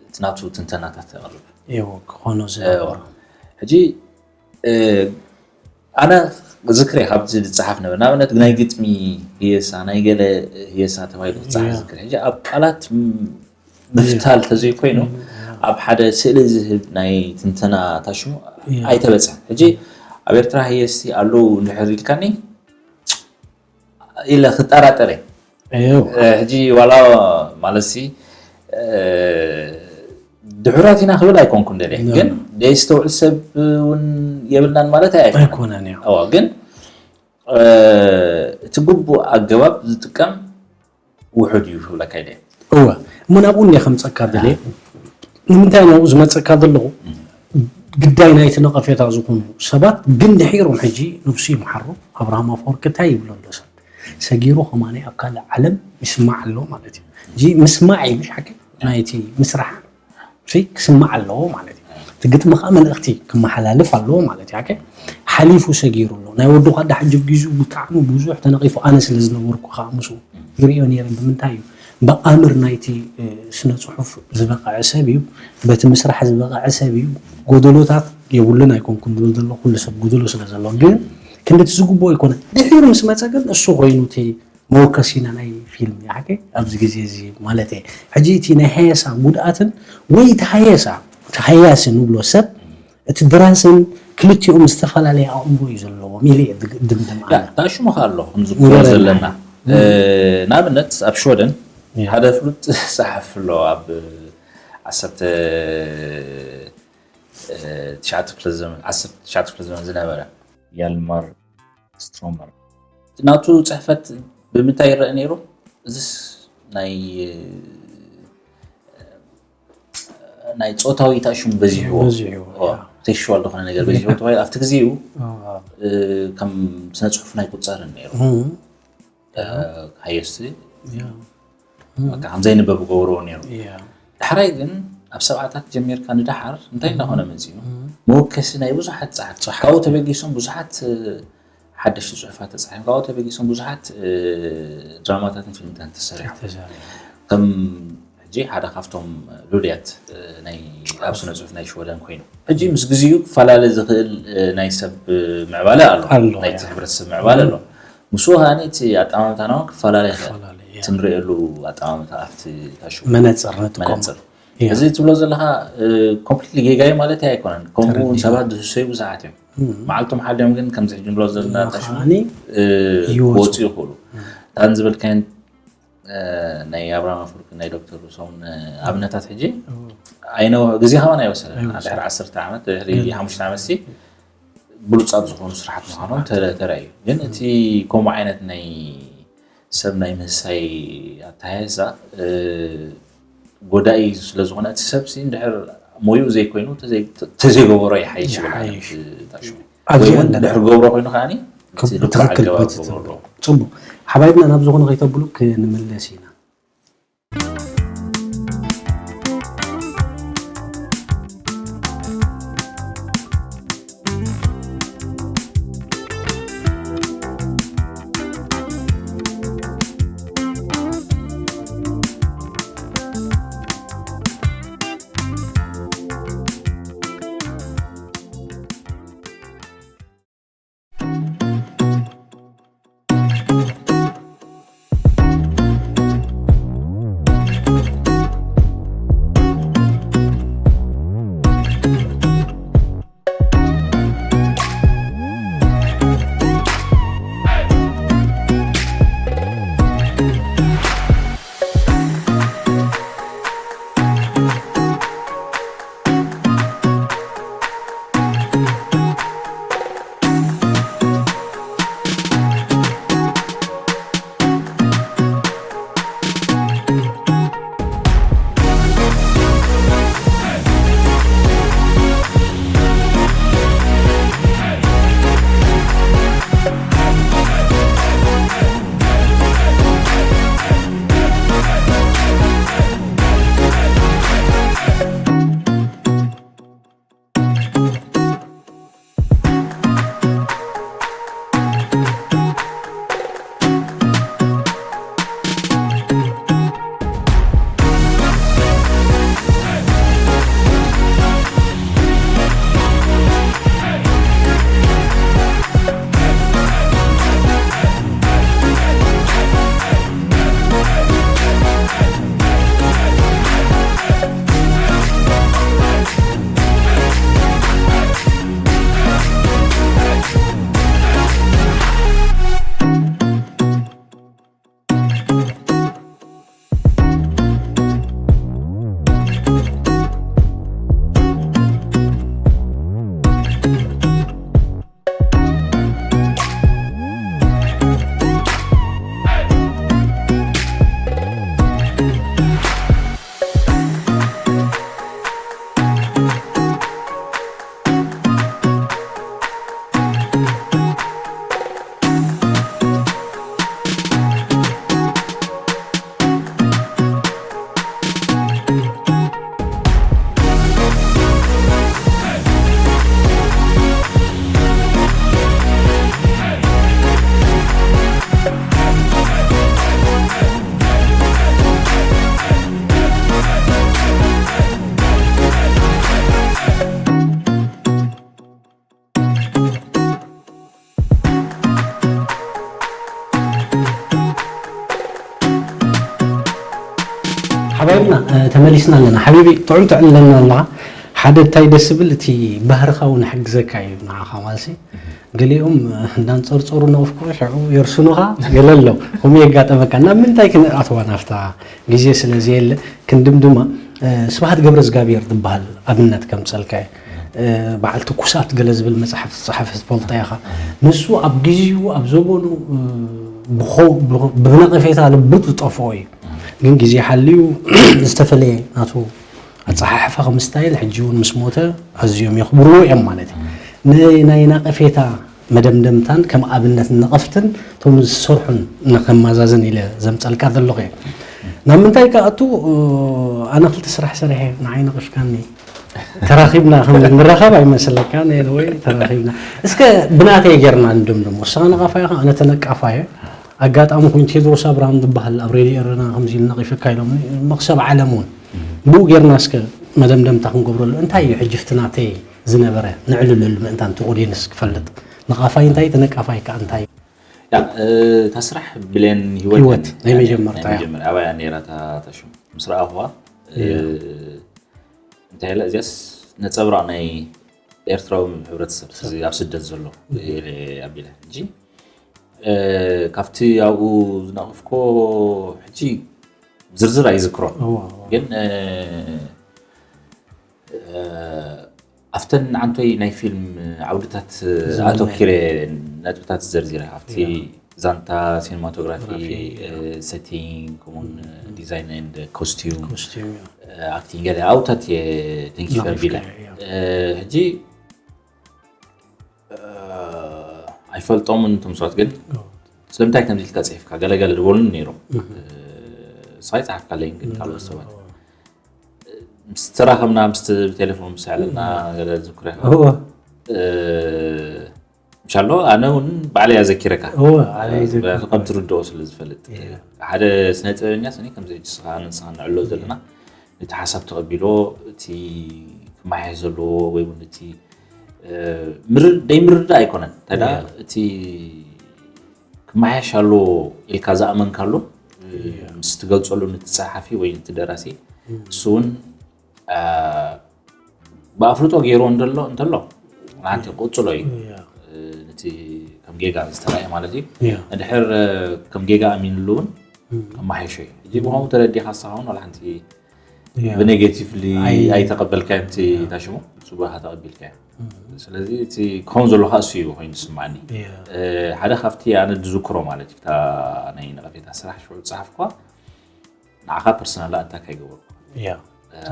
እቲ ናቱ ትንተናታት የቕርብ ክኾኖ ዝነበሮ ሕጂ ኣነ ዝክር እየ ካብዚ ዝፀሓፍ ነበር። ንኣብነት ናይ ግጥሚ ህየሳ፣ ናይ ገለ ህየሳ ተባሂሉ ክፀሓፍ ዝክር። ሕጂ ኣብ ቃላት ም- ምፍታል ተዘይኮይኑ ኣብ ሓደ ስእሊ ዝህብ ናይ ትንተና ታሽሙ ኣይተበፅሐን። ሕጂ ኣብ ኤርትራ ህየስቲ ኣለዉ እንድሕር ኢልካኒ ኢለ ክጠራጠር እየ። ሕጂ ዋላ ማለትሲ ድሑራት ኢና ክብል ኣይኮንኩን ደልየ፣ ግን ደስተውዕል ሰብ እውን የብልናን ማለት ኣይኮነን። ኣይኮነን እዩ። ግን እቲ ግቡእ ኣገባብ ዝጥቀም ውሑድ እዩ ክብለካ ኢለ። እወ እሞ ናብኡ እንደ ከምፀካ ደልየ። ንምንታይ ናብኡ ዝመፀካ ዘለኹ ግዳይ ናይቲ ነቐፌታ ዝኾኑ ሰባት ግን ድሒሮም ሕጂ ነብሱ ይምሓሩ ኣብርሃም ኣፈወርቂ እንታይ ይብሎ ኣሎ ሰብ ሰጊሩ ከማኒ ኣብ ካልእ ዓለም ይስማዕ ኣሎ ማለት እዩ። እዚ ምስማዕ እዩ ምሽ ሓቂ ናይቲ ምስራሕ ክስማዕ ኣለዎ ማለት እዩ። እቲ ግጥሚ ከዓ መልእኽቲ ክመሓላልፍ ኣለዎ ማለት እዩ። ሓሊፉ ሰጊሩ ኣሎ። ናይ ወዲ ኳዳ ሕጂ ጊዙ ብጣዕሚ ብዙሕ ተነቒፉ ኣነ ስለ ዝነበርኩ ከዓ ምስኡ ይርእዮ ነይረ። ብምንታይ እዩ ብኣምር ናይቲ ስነ ፅሑፍ ዝበቐዐ ሰብ እዩ። በቲ ምስራሕ ዝበቐዐ ሰብ እዩ። ጎደሎታት የብሉን ኣይኮንኩን ዝብል ዘሎ ኩሉ ሰብ ጎደሎ ስለ ዘሎ ግን ክንድቲ ዝግብኦ ኣይኮነ። ድሒሩ ምስ መፀ ግን እሱ ኮይኑ እቲ መወከሲና ናይ ፊልም ይሓቂ ኣብዚ ግዜ እዚ ማለት እየ። ሕጂ እቲ ናይ ሃየሳ ጉድኣትን ወይ እቲ ሃየሳ እቲ ሃያሲ ንብሎ ሰብ እቲ ድራስን ክልቲኦም ዝተፈላለየ ኣእምሮ እዩ ዘለዎም ኢለ እየ ድምድም ኣነ። ታሽሙ ከ ኣሎ ክንዝክሮ ዘለና ንኣብነት ኣብ ሽወደን ሓደ ፍሉጥ ፀሓፊ ኣሎ ኣብ ዓሰርተ ትሽዓተ ክፍለ ዘመን ዝነበረ ያልማር ስትሮመር ናቱ ፅሕፈት ብምንታይ ይረአ ነይሩ? እዚስ ናይ ናይ ፆታዊ ታሽሙ በዚሕዎ ሴክሹዋል ዝኾነ ነገር በዚሕዎ ተባሂሉ ኣብቲ ግዜ እዩ ከም ስነ ፅሑፍ ናይ ቁፀርን ነይሩ ሃየስቲ ከምዘይንበብ ገብርዎ ነይሩ። ዳሕራይ ግን ኣብ ሰብዓታት ጀሚርካ ንዳሓር እንታይ እናኾነ መፂኡ መወከሲ ናይ ብዙሓት ፀሓፍቲ ካብኡ ተበጊሶም ብዙሓት ሓደሽቲ ፅሑፋት ተፃሒፎም ካብኡ ተበጊሶም ብዙሓት ድራማታትን ፊልምታትን ተሰሪሖም ከም ሕጂ ሓደ ካብቶም ሉልያት ናይ ኣብ ስነ ፅሑፍ ናይ ሽወደን ኮይኑ ሕጂ ምስ ግዜኡ ክፈላለ ዝኽእል ናይ ሰብ ምዕባለ ኣሎ ናይቲ ሕብረተሰብ ምዕባለ ኣሎ ምስኡ ከዓ እቲ ኣጠማምታና ክፈላለ ይኽእል ትንሪእሉ ኣጠማምታ ኣብቲ ታሽሙ መነፅር ንጥቀም መነፅር እዚ ትብሎ ዘለካ ኮምፕሊትሊ ጌጋዩ ማለት ኣይኮነን ከምኡ እውን ሰባት ዝህሰዩ ብዙሓት እዮም መዓልቶም ሓልዮም ግን ከምዚ ሕጂ ንብሎ ዘለና ታሽሙ ክወፁ ይኽእሉ እታን ዝበልካየን ናይ ኣብርሃም ኣፈወርቂ ናይ ዶክተር ሩሶም ኣብነታት ሕጂ ኣይነ ግዜ ከማን ኣይወሰደን ድሕሪ ዓሰርተ ዓመት ድሕሪ ሓሙሽተ ዓመት ሲ ብሉፃት ዝኾኑ ስራሓት ምዃኖም ተራእዩ ግን እቲ ከምኡ ዓይነት ናይ ሰብ ናይ ምህሳይ ኣተሃየሳ ጎዳኢ ስለዝኾነ እቲ ሰብ ሲ እንድሕር ሞይኡ ዘይኮይኑ ተዘይገበሮ ይሓይሽ ይብል ታሽሙ ኣብዚ ኣለና ድሕር ገብሮ ኮይኑ ከዓኒ ብትኽክል በቲ ትብሎ ፅቡቅ ሓባይብና ናብ ዝኾነ ከይተብሉ ክንምለስ ኢና ተመሊስና ኣለና ሓቢቢ፣ ጥዑም ትዕልለና ኣለኻ። ሓደ እንታይ ደስ ዝብል፣ እቲ ባህርኻ እውን ይሕግዘካ እዩ ንዓኻ ማለሲ። ገሊኦም እንዳንጸርጸሩ ነቕፍኮ ሽዑ የርስኑኻ። ገለ ኣሎ ከምኡ የጋጠመካ። ናብ ምንታይ ክንኣትዋ ናፍታ ግዜ ስለ ዘየለ ክንድምድማ። ስብሓት ገብረ እግዚኣብሔር ዝበሃል ኣብነት ከምጸልካ እየ። በዓል ትኩሳት ገለ ዝብል መጽሓፍ ዝጸሓፈ ዝፈልጦ ኢኻ። ንሱ ኣብ ግዜኡ ኣብ ዘበኑ ብነቐፌታ ልብጥ ዝጠፍኦ እዩ። ግን ግዜ ሓልዩ ዝተፈለየ ናቱ ኣጸሓሕፋ ከም ስታይል ሕጂ እውን ምስ ሞተ ኣዝዮም የኽብርዎ እዮም ማለት እዩ። ናይ ነቐፌታ መደምደምታን ከም ኣብነት ነቐፍትን እቶም ዝሰርሑን ንኸማዛዝን ኢለ ዘምጸልካ ዘለኹ እየ። ናብ ምንታይ ክኣቱ? ኣነ ክልተ ስራሕ ሰሪሐ ንዓይ ነቒፍካኒ። ተራኺብና ከም ንራኸብ ኣይመስለካን ወይ ተራኺብና። እስከ ብናተይ ጌርና ንድምድም። ንስኻ ነቓፋይ ኢኻ፣ ኣነ ተነቃፋይ እየ። ኣጋጣሚ ኮይኑ ቴድሮስ ኣብርሃም ዝበሃል ኣብ ሬድዮ ኤረና ከምዚ ኢሉ ነቒፍካ ኢሎም መኽሰብ ዓለም እውን። ብኡ ጌርና እስከ መደምደምታ ክንገብረሉ። እንታይ እዩ ሕጂ ፍትናተይ ዝነበረ ንዕልልል ምእንታን እቲ ኦድየንስ ክፈልጥ። ነቓፋይ እንታይ ተነቃፋይ ከኣ እንታይ እዩ? ያ እታ ስራሕ ብሌን ህይወት ህይወት ናይ መጀመርታ እያ። ኣባያ ነይራ እታ ሽም ምስ ረኣኹዋ እንታይ ኢለ እዚያስ ነፀብራቕ ናይ ኤርትራዊ ሕብረተሰብ እዚ ኣብ ስደት ዘሎ ኢለ ኣቢለ ሕጂ ካብቲ ኣብኡ ዝነቕፍኮ ሕጂ ዝርዝር ኣይዝክሮን ግን ኣብተን ዓንቶይ ናይ ፊልም ዓውድታት ኣተኪረ ነጥብታት ዘርዚረ ኣብቲ ዛንታ ሲኒማቶግራፊ setting ከምኡን design and costume acting ገለ ኣብታት እየ ተንኪፈ ቢለ ሕጂ ኣይፈልጦምን እቶም ሰባት ግን ስለምንታይ ከምዚ ኢልካ ፅሒፍካ ገለገለ ዝበሉን ነይሮም ሳይ ፀሓፍካለይን ግን ካልኦት ሰባት ምስ ተራኸብና ምስ ብቴሌፎን ምስ ያለና ገለ ዝክረ ምሻሎ ኣነ እውን ባዕለይ ኣዘኪረካ ከም ትርድኦ ስለ ዝፈልጥ ሓደ ስነ ጥበበኛ ስኒ ከምዚ ሕጂ ስኻ ንስኻ ንዕሎ ዘለና ነቲ ሓሳብ ተቐቢሎ እቲ ክመሓየሽ ዘለዎ ወይ እውን እቲ ደይ ምርዳእ ኣይኮነን እንታይ እቲ ክመሓየሽ ኣለዎ ኢልካ ዝኣመንካሉ ምስ ትገልፀሉ ነቲ ፀሓፊ ወይ ነቲ ደራሲ እሱ እውን ብኣፍልጦ ገይርዎ እንተሎ እንተሎ ሓንቲ ቅፅሎ እዩ ነቲ ከም ጌጋ ዝተረኣየ ማለት እዩ እንድሕር ከም ጌጋ ኣሚንሉ እውን ከመሓይሾ እዩ እዚ ብኸምኡ ተረዲኻ ንስኻ እውን ዋላ ሓንቲ ብኔጌቲቭሊ ኣይተቐበልካዮ እቲ ታሽሙ ንሱ ብኻ ተቐቢልካዮ ስለዚ እቲ ክኸውን ዘሎ ከዓ እሱ እዩ ኮይኑ ዝስማዓኒ ሓደ ካብቲ ኣነ ዝዝክሮ ማለት እዩ ናይ ነቐፌታ ስራሕ ሽዑ ዝፀሓፍኳ ንዓኻ ፐርሰናል ኣታክ ኣይገበርኩ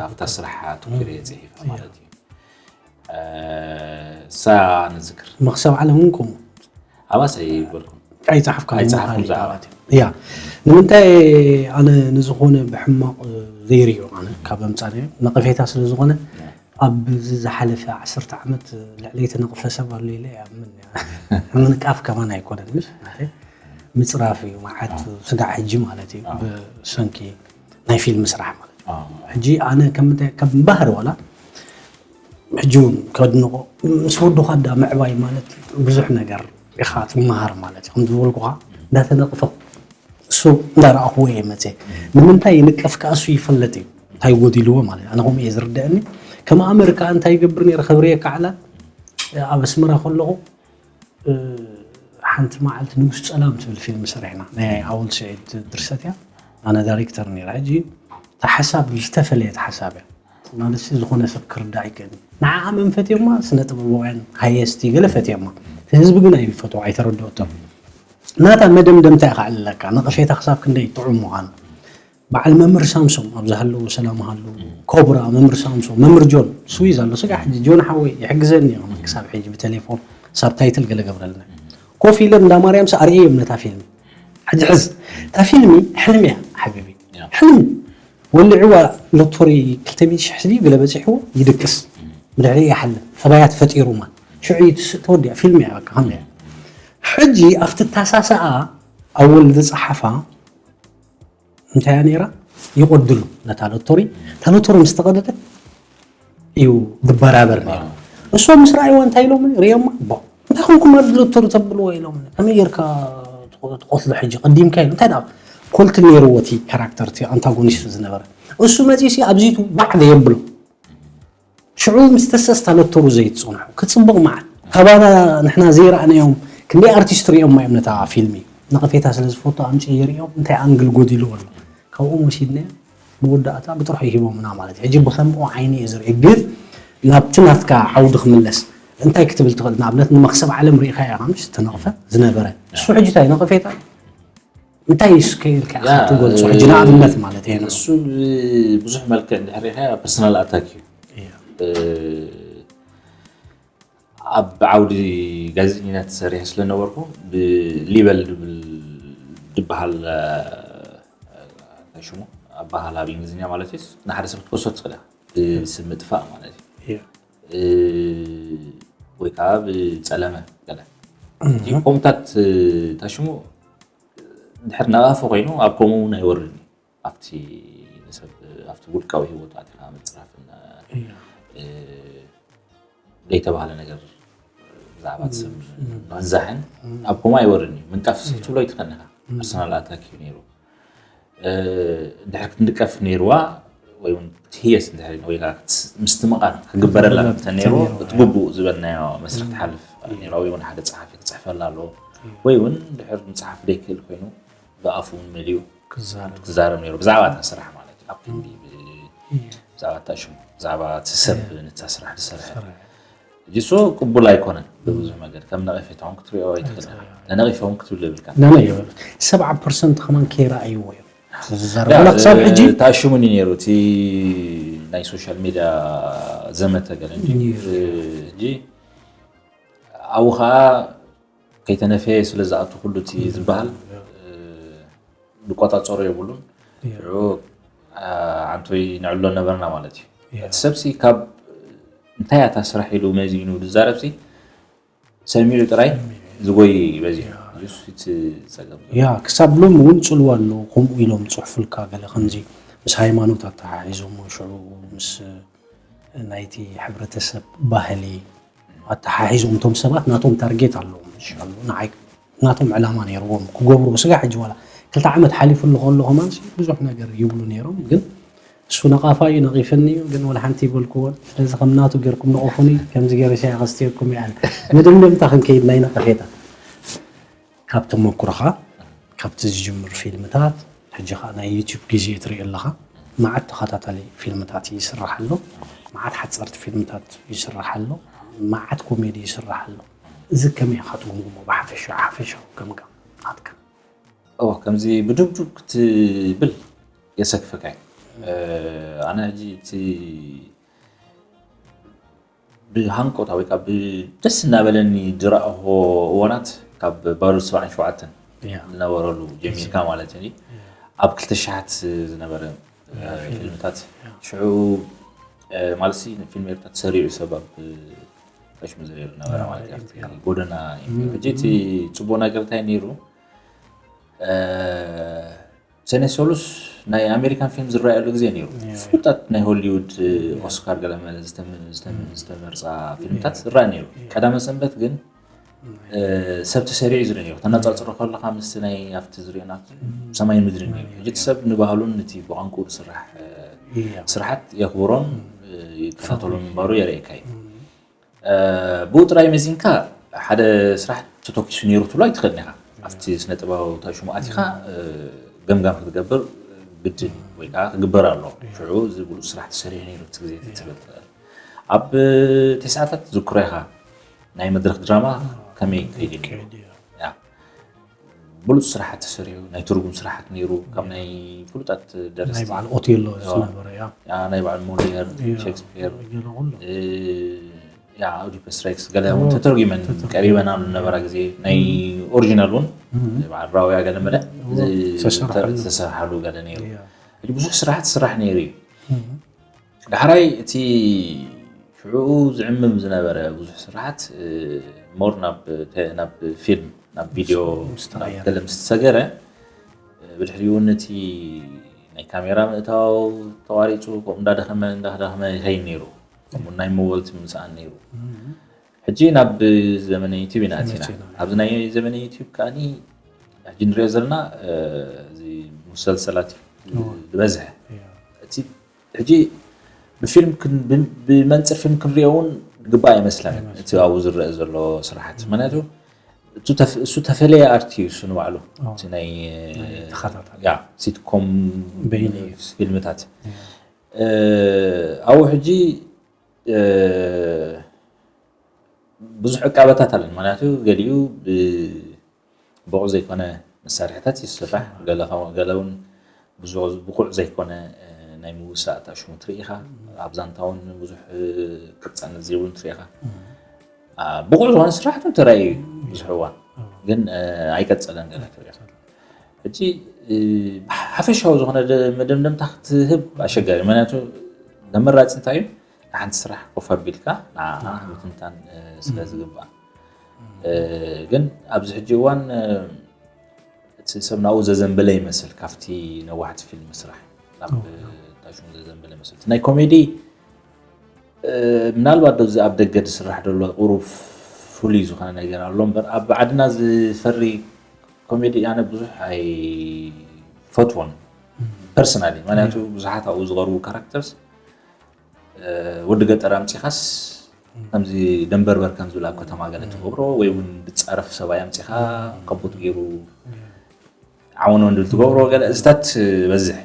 ኣብታ ስራሕ ኣተኪረ እየ ፅሒፈ ማለት እዩ እሳ ንዝክር መኽሰብ ዓለም እውን ከምኡ ኣባስ ኣይበልኩም ኣይፀሓፍካ ኣይፀሓፍኩም ያ ንምንታይ ኣነ ንዝኾነ ብሕማቕ ዘይርእዮ ኣነ ካብ ኣምፃነ ነቐፌታ ስለ ዝኾነ ኣብ ዝሓለፈ ዓሰርተ ዓመት ልዕለይ ተነቕፈ ሰብ ኣሎ ኢለ ይኣምን ምንቃፍ ከማን ኣይኮነን ምሽ ምፅራፍ እዩ መዓት ስጋዕ ሕጂ ማለት እዩ ብሰንኪ ናይ ፊልም ስራሕ ማለት እዩ ሕጂ ኣነ ከም ባህሪ ዋላ ሕጂ እውን ከድንቆ ምስ ወድኻ ዳ ምዕባይ ማለት ብዙሕ ነገር ኢኻ ትመሃር ማለት እዩ ከም ዝበልኩኻ እንዳተነቕፈ እሱ እንዳረኣኽዎ እየ መፅየ ንምንታይ ይንቀፍ ከዓ እሱ ይፈለጥ እዩ እንታይ ጎዲልዎ ማለት ኣነ ከምኡ እየ ዝርደአኒ ከም ኣመሪካ እንታይ ይገብር ነይረ ከብርየ ካዕላ ኣብ ኣስመራ ከለኹ ሓንቲ መዓልቲ ንጉስ ፀላም ትብል ፊልም ሰሪሕና ናይ ኣወል ስዒድ ድርሰት እያ ኣነ ዳይሬክተር ነይረ ሕጂ ተሓሳብ ዝተፈለየት ሓሳብ እያ ማለት ዝኾነ ሰብ ክርዳ ኣይክእልን ንዓኣ መን ፈትዮማ ስነ ጥበባውያን ሃየስቲ ገለ ፈትዮማ ህዝቢ ግን ኣይፈትዎ ኣይተረድኦቶም ናታ መደምደምታ ኢኻ ኣለካ ነቐፌታ ክሳብ ክንደይ ጥዑም ምዃኑ በዓል መምህር ሳምሶም ኣብ ዝሃለዉ ሰላም ሃሉ ኮብራ መምህር ሳምሶም መምህር ጆን ስዊዝ ኣሎ ስጋ ሕጂ ጆን ሓወይ ይሕግዘኒ ክሳብ ሕጂ ብቴሌፎን ሳብታይትል ገለ ገብረልና ኮፍ ኢለን እንዳ ማርያም ኣርእዮም ነታ ፊልሚ ሕጂ ሕዝ እታ ፊልሚ ሕልሚ እያ ሓቢቢ ሕልሚ ወልዕዋ ሎቶሪ ክልተ ሚእቲ ሽሕ ስድዩ ገለ በፂሕዎ ይድቅስ ብድሕሪ ይሓልፍ ጠባያት ፈጢሩማ ሽዑ ተወዲያ ፊልም እያ በቃ ከምዚያ ሕጂ ኣብቲ ታሳሰኣ ኣወል ዝፀሓፋ እንታይ እያ ነይራ ይቆድሉ ነታ ሎቶሪ እታ ሎቶሪ ምስ ተቐደደት እዩ ዝበራበር ነይሩ እሶም ምስ ረኣይዋ እንታይ ኢሎም ሪኦማ እንታይ ኮንኩም ኣብ ሎቶሪ ተብልዎ ኢሎም ከመይ ጌርካ ትቆትሎ ሕጂ ቀዲምካ ኢሉ እንታይ ደኣ ኮልት ነይርዎ እቲ ካራክተር እቲ ኣንታጎኒስት ዝነበረ እሱ መፂሲ ኣብዚቱ ባዕደ የብሎ ሽዑ ምስ ተሰስታ ለተሩ ዘይትፅንሑ ክፅብቕ መዓት ካባና ንሕና ዘይረኣናዮም ክንደይ ኣርቲስት ሪኦም እዮም ነታ ፊልሚ ነቐፌታ ስለ ዝፈቱ ኣምፂ ይሪኦም እንታይ ኣንግል ጎዲልዎ ኣሎ ካብኦም ወሲድናዮ መወዳእታ ብጥርሑ ይሂቦምና ማለት እዩ ሕጂ ብከምኡ ዓይኒ እዩ ዝርኢ ግን ናብቲ ናትካ ዓውዲ ክምለስ እንታይ ክትብል ትኽእል ንኣብነት ንመክሰብ ዓለም ሪኢኻ ኢኻ ምሽ ተነቕፈ ዝነበረ እሱ ሕጂ እንታይ ነቐፌታ እንታይ እስከ ኢልካ ኢኻ ትገልጾ ሕጂ ንኣብነት ማለት እዩ እሱ ብዙሕ መልክዕ እንድሕር ሪኢኻ ፐርሰናል ኣታክ እዩ ኣብ ዓውዲ ጋዜጠኝነት ሰሪሐ ስለነበርኩ ብሊበል ድብል ድበሃል ሽሙ ኣባሃል ኣብ እንግሊዝኛ ማለት እዩ ንሓደ ሰብ ክትከሶ ትኽእል ብስም ምጥፋእ ማለት እዩ ወይ ከዓ ብፀለመ ገለ ኮምታት ታሽሙ ድሕር ነቓፊ ኮይኑ ኣብ ከምኡ እውን ኣይወርድን ኣብቲ ንሰብ ኣብቲ ውልቃዊ ህይወቱ ኣቲኻ ምፅራፍን ዘይተባህለ ነገር ብዛዕባ ሰብ ምንዛሕን ኣብ ከምኡ ኣይወርድን እዩ ምንቃፍ ክትብሎ ኣይትኽእልን ኢኻ ፐርሰናል ኣታክ እዩ ነይሩ ድሕር ክትንቀፍ ነይርዋ ወይ እውን ትህየስ እንድሕር ወይ ምስ ትምቓል ክግበረላ እንተ ነይርዎ እቲ ግቡእ ዝበልናዮ መስርሕ ትሓልፍ ነይርዋ ወይ እውን ሓደ ፀሓፊ ክፅሕፈላ ኣለዎ ወይ እውን ድሕር ምፅሓፍ ዘይክእል ኮይኑ ብኣፉ እውን መሊኡ ክዛረብ ነይሩ ብዛዕባ እታ ስራሕ ማለት እዩ ኣብ ክንዲ ብዛዕባ እታ ሽሙ ብዛዕባ እቲ ሰብ ነታ ስራሕ ዝሰርሐ ጅሶ ቅቡል ኣይኮነን ብብዙሕ መገድ ከም ነቐፌታ እውን ክትሪኦ ኣይትኽእል ኢኻ ተነቒፈ እውን ክትብል የብልካ ሰብዓ ፐርሰንት ከማን ከይረኣይዎ እዮም ዝዛረብ ክሳብ ሕጂ ታሽሙኒ ነይሩ እቲ ናይ ሶሻል ሚድያ ዘመተ ገለ እንጂ ሕጂ ኣብኡ ከዓ ከይተነፈየ ስለ ዝኣቱ ኩሉ እቲ ዝበሃል ዝቆፃፀሮ የብሉን ሽዑ ዓንቶይ ንዕሎ ነበርና ማለት እዩ እቲ ሰብሲ ካብ እንታይ እያ እታ ስራሕ ኢሉ መዚኑ ዝዛረብሲ ሰሚዑ ጥራይ ዝጎይ በዚሑ ዩስ እቲ ፀገም ያ ክሳብ ሎም እውን ፅልዋ ኣሎ ከምኡ ኢሎም ፅሑፍልካ ገለ ከምዚ ምስ ሃይማኖት ኣተሓሒዞሞ ሽዑ ምስ ናይቲ ሕብረተሰብ ባህሊ ኣተሓሒዞም እቶም ሰባት ናቶም ታርጌት ኣለዎም ንዓይ ናቶም ዕላማ ነይርዎም ክገብሩ ስጋ ሕጂ ዋላ ክልተ ዓመት ሓሊፉ ኣሎ ከሎ ከማን ብዙሕ ነገር ይብሉ ነይሮም ግን እሱ ነቓፋ እዩ ነቒፍኒ እዩ ግን ወላ ሓንቲ ይበልክዎን ስለዚ ከም ናቱ ጌርኩም ነቐፉኒ ከምዚ ገይረ ሻይ ከስትየኩም ይኣል መደምደምታ ክንከይድ ናይ ነቐፌታ ካብ ተመኩሮኻ ካብቲ ዝጅምር ፊልምታት ሕጂ ከዓ ናይ ዩቲዩብ ግዜ ትርኢ ኣለኻ መዓት ተኸታታሊ ፊልምታት ይስራሕ ኣሎ መዓት ሓፀርቲ ፊልምታት ይስራሕ ኣሎ መዓት ኮሜዲ ይስራሕ ኣሎ እዚ ከመይ ኢኻ ትግምግሞ ብሓፈሻ ሓፈሻዊ ገምጋም ናትካ ከምዚ ብድብዱብ ክትብል የሰክፈካ እዩ ኣነ ሕጂ እቲ ብሃንቆታ ወይ ከዓ ብደስ እናበለኒ ዝረኣኹ እዋናት ካብ ባዶ ሰብዓን ሸውዓተን ዝነበረሉ ጀሚርካ ማለት እዩ ኣብ ክልተ ሸሓት ዝነበረ ፊልምታት ሽዑ ማለት ፊልም ኤርትራ ተሰሪዑ ሰብ ኣብ ቀሽሙ ዝነበረ ማለት እዩ ጎደና ሕጂ እቲ ፅቡቅ ነገር እንታይ ነይሩ ሰነ ሰሉስ ናይ ኣሜሪካን ፊልም ዝረኣየሉ ግዜ ነይሩ ፍሉጣት ናይ ሆሊውድ ኦስካር ገለመለ ዝተመርፃ ፊልምታት ዝረአ ነይሩ ቀዳመ ሰንበት ግን ሰብ ተሰሪዑ ዝርኢ ነይሩ ተነፃፅሮ ከለካ ምስ ናይ ኣብቲ ዝሪኦና ሰማይ ምድሪ ነይሩ ሕጂ ሰብ ንባህሉን ነቲ ብቋንቁ ዝስራሕ ስራሓት የኽብሮን ይከታተሎ ምንባሩ የርእየካ እዩ ብኡ ጥራይ መዚንካ ሓደ ስራሕ ተተኪሱ ነይሩ ትብሎ ኣይትኽእልን ኢኻ ኣብቲ ስነ ጥበባዊ ሽሙ ኣቲኻ ገምጋም ክትገብር ግድን ወይ ከዓ ክግበር ኣሎ ሽዑ እዚ ብሉፅ ስራሕ ተሰሪሑ ነይሩ እቲ ግዜ ትብል ትኽእል ኣብ ተስዓታት ዝክሮ ኢኻ ናይ መድረክ ድራማ ከመይ ከይድ ነይሩ ብሉፅ ስራሓት ተሰሪሑ ናይ ትርጉም ስራሓት ነይሩ ካብ ናይ ፍሉጣት ደረስቲ ናይ በዓል ኦቴሎ ዝነበረ ያ ናይ በዓል ሞሊየር ሼክስፒር ኦዲፐስ ሬክስ ገለ እውን ተተርጉመን ቀሪበና ዝነበራ ግዜ ናይ ኦሪጂናል እውን በዓል ራውያ ገለ መለ ዝተሰርሓሉ ገለ ነይሩ ብዙሕ ስራሕቲ ስራሕ ነይሩ እዩ ዳሕራይ እቲ ሽዑ ዝዕምም ዝነበረ ብዙሕ ስራሓት ሞር ናብ ፊልም ናብ ቪድዮ ገለ ምስ ተሰገረ ብድሕሪኡ ነቲ ናይ ካሜራ ምእታው ተቋሪፁ ከምኡ እንዳደኸመ እንዳደኸመ ይኸይድ ነይሩ ከምኡ ናይ መወልቲ ምስኣን ነይሩ ሕጂ ናብ ዘመነ ዩቲብ ኢና ኣቲና ኣብዚ ናይ ዘመነ ዩቲብ ከዓኒ ሕጂ ንሪኦ ዘለና እዚ ሙሰልሰላት ዝበዝሐ እቲ ሕጂ ብፊልም ብመንፅር ፊልም ክንሪኦ እውን ግባእ ኣይመስለን እቲ ኣብኡ ዝረአ ዘሎ ስራሓት። ምክንያቱ እሱ ተፈለየ ኣርቲ እዩ እሱ ንባዕሉ። እቲ ናይ ሲትኮም ፊልምታት ኣብኡ ሕጂ ብዙሕ ዕቃበታት ኣለን። ምክንያቱ ገሊኡ ብቑዕ ዘይኮነ መሳርሕታት ይስራሕ፣ ገለ እውን ብቑዕ ዘይኮነ ናይ ምውሳእ ኣሽሙ ትርኢ ኢኻ። ኣብ ዛንታ እውን ብዙሕ ቅርፃነት ዘይብሉ ትርኢ ኢኻ። ብቑዕ ዝኾነ ስራሕቱ ተራእዩ ብዙሕ እዋን ግን ኣይቀፀለን ገለ ትርኢ ኢኻ። ሕጂ ሓፈሻዊ ዝኾነ መደምደምታ ክትህብ ኣሸጋሪ። ምክንያቱ ተመራፂ እንታይ እዩ? ንሓንቲ ስራሕ ኮፍ ኣቢልካ ንዓኣ ምትንታን ስለ ዝግባእ። ግን ኣብዚ ሕጂ እዋን እቲ ሰብ ናብኡ ዘዘንበለ ይመስል ካብቲ ነዋሕቲ ፊልም ስራሕ ናብ ታሽሙ ዘዘንበለ ይመስል። እቲ ናይ ኮሜዲ ምናልባት ዶዚ ኣብ ደገ ዝስራሕ ዘሎ ቁሩብ ፍሉይ ዝኾነ ነገር ኣሎ እምበር ኣብ ዓድና ዝፈሪ ኮሜዲ ኣነ ብዙሕ ኣይፈትዎን ፐርሰናሊ። ምክንያቱ ብዙሓት ኣብኡ ዝቐርቡ ካራክተርስ ወዲ ገጠር ኣምፂኻስ ከምዚ ደንበርበር ከም ዝብል ኣብ ከተማ ገለ ትገብሮ ወይ እውን ዝፃረፍ ሰብኣይ ኣምፂኻ ከቡት ገይሩ ዓወን ወንድል ትገብሮ ገለ እዚታት በዝሕ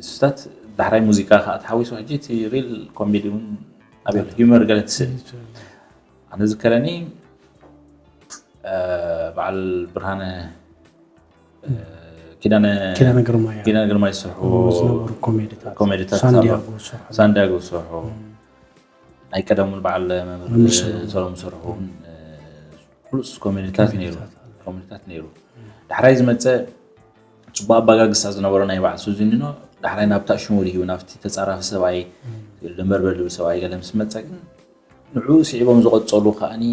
እሱታት ዳሕራይ ሙዚቃ ከዓ ተሓዊሱ ሕጂ እቲ ሪል ኮሜዲ እውን ኣብ ሂመር ገለ ትስእል ኣነ ዝከረኒ በዓል ብርሃነ ኪዳነ ኪዳነ ግርማ እያ። ኪዳነ ግርማ ዝሰርሑ ዝነበሩ ኮሜዲታት ኮሜዲታት ሳንዲያጎ ዝሰርሑ። ሳንዲያጎ ዝሰርሑ ናይ ቀደሙን በዓል መምህር መምህር ሰሎሞን። ሰሎሞን ዝሰርሑ እውን ፍሉስ ኮሜዲታት ነይሩ። ኮሜዲታት። ኮሜዲታት ነይሩ። ዳሕራይ ዝመፀ ፅቡቅ ኣባጋግሳ ዝነበሮ ናይ በዓል ሱዚኒኖ ዳሕራይ ናብታ ሽሙ ድዩ ናብቲ ተፃራፊ ሰብኣይ ደንበርበር ዝብል ሰብኣይ ገለ ምስ መፀ ግን ንዕኡ ስዒቦም ዝቐጸሉ ከኣኒ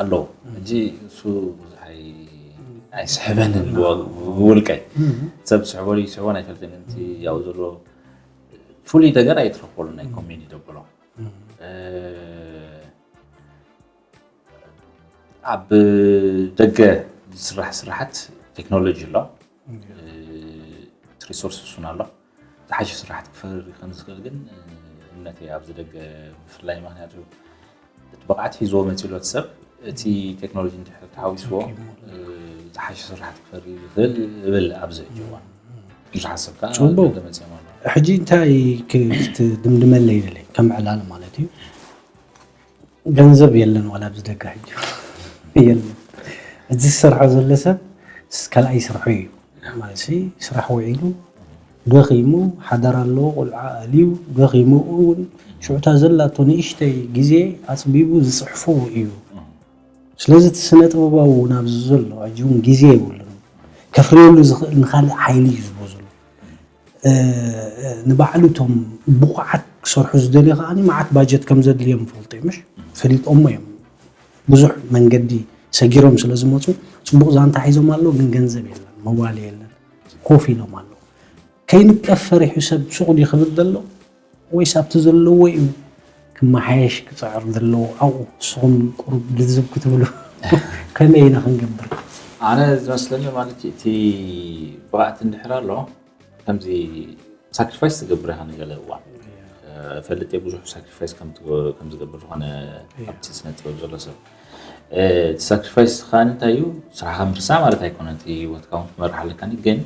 ኣለዉ። ሕጂ እሱ ብዙሕ ኣይ- ኣይስሕበንን ብወ- ብውልቀይ ሰብ ዝስሕበሉ ይስሕቦን ኣይፈልጥን። እቲ ያው ዘሎ ፍሉይ ነገር ኣይትረክበሉ ናይ ኮሜዲ ደብሎ ኣብ ደገ ዝስራሕ ስራሓት ቴክኖሎጂ ኣሎ። እቲ ሪሶርስ እሱን ኣሎ። ዝሓሸ ስራሕቲ ክፈሪ ከም ዝኽእል ግን እምነት እየ ኣብዚ ደገ ብፍላይ ምክንያቱ እቲ ብቕዓት ሒዝዎ መፂኡ እቲ ሰብ እቲ ቴክኖሎጂ እንድሕር ተሓዊስዎ ዝሓሸ ስራሕቲ ክፈሪ ይኽእል እብል ኣብዚ ሕጂ እዋን ብዙሓት ሰብ ከዓ ጽቡቅ። ደገ መፂኦም ኣለዉ። ሕጂ እንታይ ክትድምድመለይ ይደለይ ከም ዕላል ማለት እዩ። ገንዘብ የለን ዋላ ኣብዚ ደገ ሕጂ የለን። እዚ ዝሰርሖ ዘሎ ሰብ ካልኣይ ስርሑ እዩ ማለት ስራሕ ውዒሉ ደኺሙ ሓዳር ኣለዎ ቆልዓ ኣልዩ ደኺሙ እውን ሽዑታ ዘላቶ ንእሽተይ ግዜ ኣፅቢቡ ዝፅሕፎ እዩ። ስለዚ እቲ ስነ ጥበባዊ እውን ኣብዚ ዘሎ ሕጂ እውን ግዜ የብሉን ከፍርየሉ ዝኽእል ንካልእ ሓይሊ እዩ ዝቦ ዘሎ። ንባዕሉ እቶም ብቑዓት ክሰርሑ ዝደልዩ ከዓ መዓት ባጀት ከም ዘድልዮም ይፈልጡ እዮም ምሽ ፈሊጦሞ እዮም ብዙሕ መንገዲ ሰጊሮም ስለ ዝመፁ ፅቡቕ ዛንታ ሒዞም ኣለዉ ግን ገንዘብ የለን መዋሊ የለን ኮፍ ኢሎም ኣለዉ ከይንቀፍ ፈሪሑ ሰብ ሱቕ ድዩ ክብል ዘሎ ወይስ ኣብቲ ዘለዎ እዩ ክመሓየሽ ክፅዕር ዘለዎ ኣብኡ ንስኹም ቁሩብ ልዝብ ክትብሉ ከመይ ኢና ክንገብር ኣነ ዝመስለኒ ማለት እቲ ብቕዓት እንድሕር ኣሎ ከምዚ ሳክሪፋይስ ትገብር ኢኻ ንገለ እዋን ፈልጥ ብዙሕ ሳክሪፋይስ ከም ዝገብር ዝኾነ ኣብቲ ስነ ጥበብ ዘሎ ሰብ እቲ ሳክሪፋይስ ከዓ እንታይ እዩ ስራሕካ ምርሳዕ ማለት ኣይኮነ እቲ ህይወትካ እውን ክትመርሕ ኣለካ ግን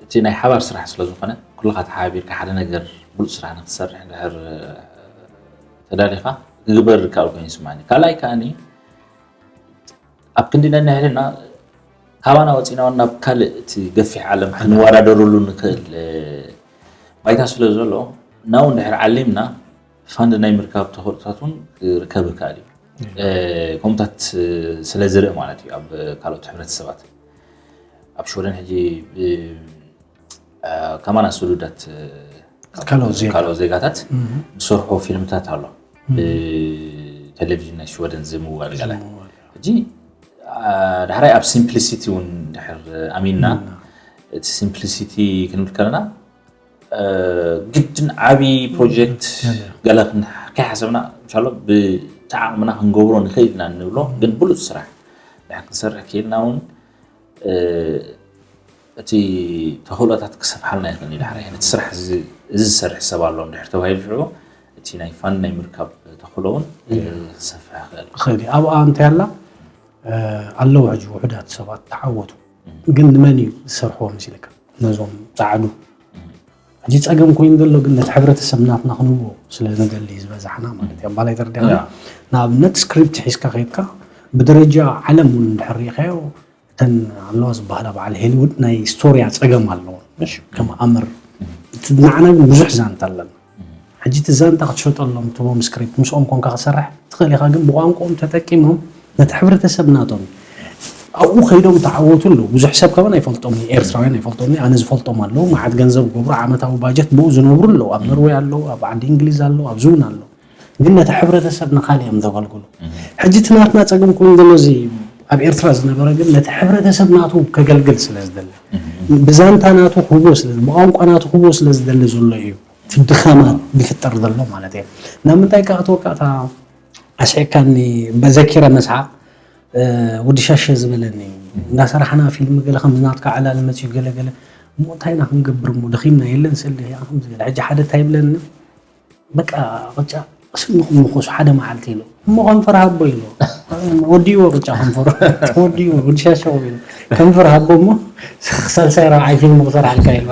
እቲ ናይ ሓባር ስራሕ ስለ ዝኾነ ኩልኻ ተሓባቢርካ ሓደ ነገር ብሉፅ ስራሕ ንክትሰርሕ እንድሕር ተዳሊኻ ክግበር ዝከኣል ኮይኑ ይስማዕኒ ካልኣይ ከዓኒ ኣብ ክንዲ ነንሕድና ካባና ወፂና እውን ናብ ካልእ እቲ ገፊሕ ዓለም ክንወዳደረሉ ንክእል ባይታ ስለ ዘሎ ናው እንድሕር ዓሊምና ፋንድ ናይ ምርካብ ተኽእሎታት እውን ክርከብ ይከኣል እዩ ከምኡታት ስለ ዝርኢ ማለት እዩ ኣብ ካልኦት ሕብረተሰባት ኣብ ሽወደን ሕጂ ከማና ስሉዳት ካልኦት ዜጋታት ዝሰርሖ ፊልምታት ኣሎ ብቴሌቪዥን ናይ ሽወደን ዝምወል ገለ ሕጂ ዳሕራይ ኣብ ሲምፕሊሲቲ እውን ድሕር ኣሚንና እቲ ሲምፕሊሲቲ ክንብል ከለና ግድን ዓብዪ ፕሮጀክት ገለ ከይሓሰብና እንሻሎ ብተዓቕምና ክንገብሮ ንኽእል ኢና እንብሎ ግን ብሉፅ ስራሕ ድሕር ክንሰርሕ ክኢልና እውን እቲ ተኽእሎታት ክሰፍሓልና ይኽእል እዩ። ዳሕራይ ነቲ ስራሕ እዚ፣ እዚ ዝሰርሕ ሰብ ኣሎ እንድሕር ተባሂሉ፣ ሽዑ እቲ ናይ ፋን ናይ ምርካብ ተኽእሎ እውን ክሰፍሕ ይኽእል። ኸዲ ኣብኣ እንታይ ኣላ ኣለዉ ሕጂ ውሑዳት ሰባት ተዓወቱ፣ ግን ንመን እዩ ዝሰርሕዎ መሲልካ? ነዞም ፃዕዱ። ሕጂ ፀገም ኮይኑ ዘሎ ግን ነቲ ሕብረተሰብ ናትና ክንህቦ ስለ ንደሊ ዝበዛሕና ማለት እዩ። ኣባላይ ተረዲኻ? ንኣብነት ስክሪፕት ሒዝካ ከይድካ ብደረጃ ዓለም እውን እንድሕር ርኢኻዮ እተን ኣለዋ ዝበሃላ በዓል ሄሊውድ ናይ ስቶርያ ፀገም ኣለዎ። ምሽ ከም ኣምር እቲ ንዓና ግን ብዙሕ ዛንታ ኣለና። ሕጂ እቲ ዛንታ ክትሸጠሎም ትቦም ስክሪፕት ምስኦም ኮንካ ክሰርሕ ትኽእል ኢኻ፣ ግን ብቋንቋኦም ተጠቂሞም ነቲ ሕብረተሰብ ናቶም ኣብኡ ከይዶም ተዓወቱ ኣለዉ። ብዙሕ ሰብ ከማን ኣይፈልጦም፣ ኤርትራውያን ኣይፈልጦም። ኣነ ዝፈልጦም ኣለዉ፣ መዓት ገንዘብ ገብሩ፣ ዓመታዊ ባጀት ብኡ ዝነብሩ ኣለዉ። ኣብ ኖርዌይ ኣለዉ፣ ኣብ ዓዲ እንግሊዝ ኣለዉ፣ ኣብዚ እውን ኣለዉ። ግን ነቲ ሕብረተሰብ ንኻል እዮም ዘገልግሉ። ሕጂ እቲ ናትና ፀገም ኮይኑ ዘሎ እዚ ኣብ ኤርትራ ዝነበረ ግን ነቲ ሕብረተሰብ ናቱ ከገልግል ስለ ዝደለ፣ ብዛንታ ናቱ ክህቦ ስለ፣ ብቋንቋ ናቱ ክህቦ ስለ ዝደለ ዘሎ እዩ እቲ ድኻማት ዝፍጠር ዘሎ ማለት እዩ። ናብ ምንታይ ከኣትወካ እታ ኣስዒካኒ በዘኪረ መስሓ ወዲ ሻሸ ዝበለኒ እንዳሰራሕና ፊልም ገለ ከም ዝናትካ ዕላል መፅዩ ገለ ገለ እሞ እንታይ ኢና ክንገብር እሞ ደኺምና የለን ስለ ከምዚ ገለ ሕጂ ሓደ እንታይ ይብለኒ በቃ ቅጫ ስንኹም ምኾሱ ሓደ መዓልቲ ኢሉ እሞ ከንፈር ሃቦ ኢሉ ወዲዎ ቅጫ ከንፈር ወዲዎ ወዲ ሻሸ ኢሉ ከንፈር ሃቦ እሞ ሳልሳይ ራብዓይ ፊልም ክሰርሓልካ ኢሉ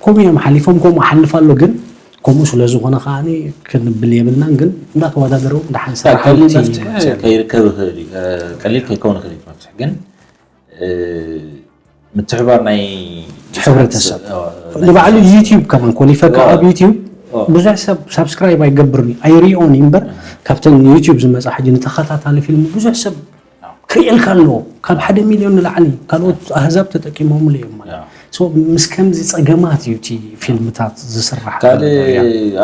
ከምኡ እዮም ሓሊፎም ከምኡ ሓልፍ ኣሎ ግን ከምኡ ስለ ዝኾነ ከዓ ክንብል የብልናን ግን እንዳተወዳደሩ እንዳሓንሳ ከይርከብ ይኽእል እዩ ቀሊል ከይከውን ይኽእል እዩ መፍትሕ ግን ምትሕባር ናይ ሕብረተሰብ ንባዕሉ ዩቲዩብ ከማን ኮሊፈካ ኣብ ዩቲዩብ ብዙሕ ሰብ ሳብስክራይብ ኣይገብርን እዩ ኣይሪኦን እዩ እምበር ካብተን ዩቲዩብ ዝመፃ ሕጂ ንተኸታታሊ ፊልም ብዙሕ ሰብ ክርእየልካ ኣለዎ ካብ ሓደ ሚልዮን ንላዕሊ ካልኦት ኣህዛብ ተጠቂሞምሉ እዮም ማለት ምስ ከምዚ ፀገማት እዩ እቲ ፊልምታት ዝስራሕ ካልእ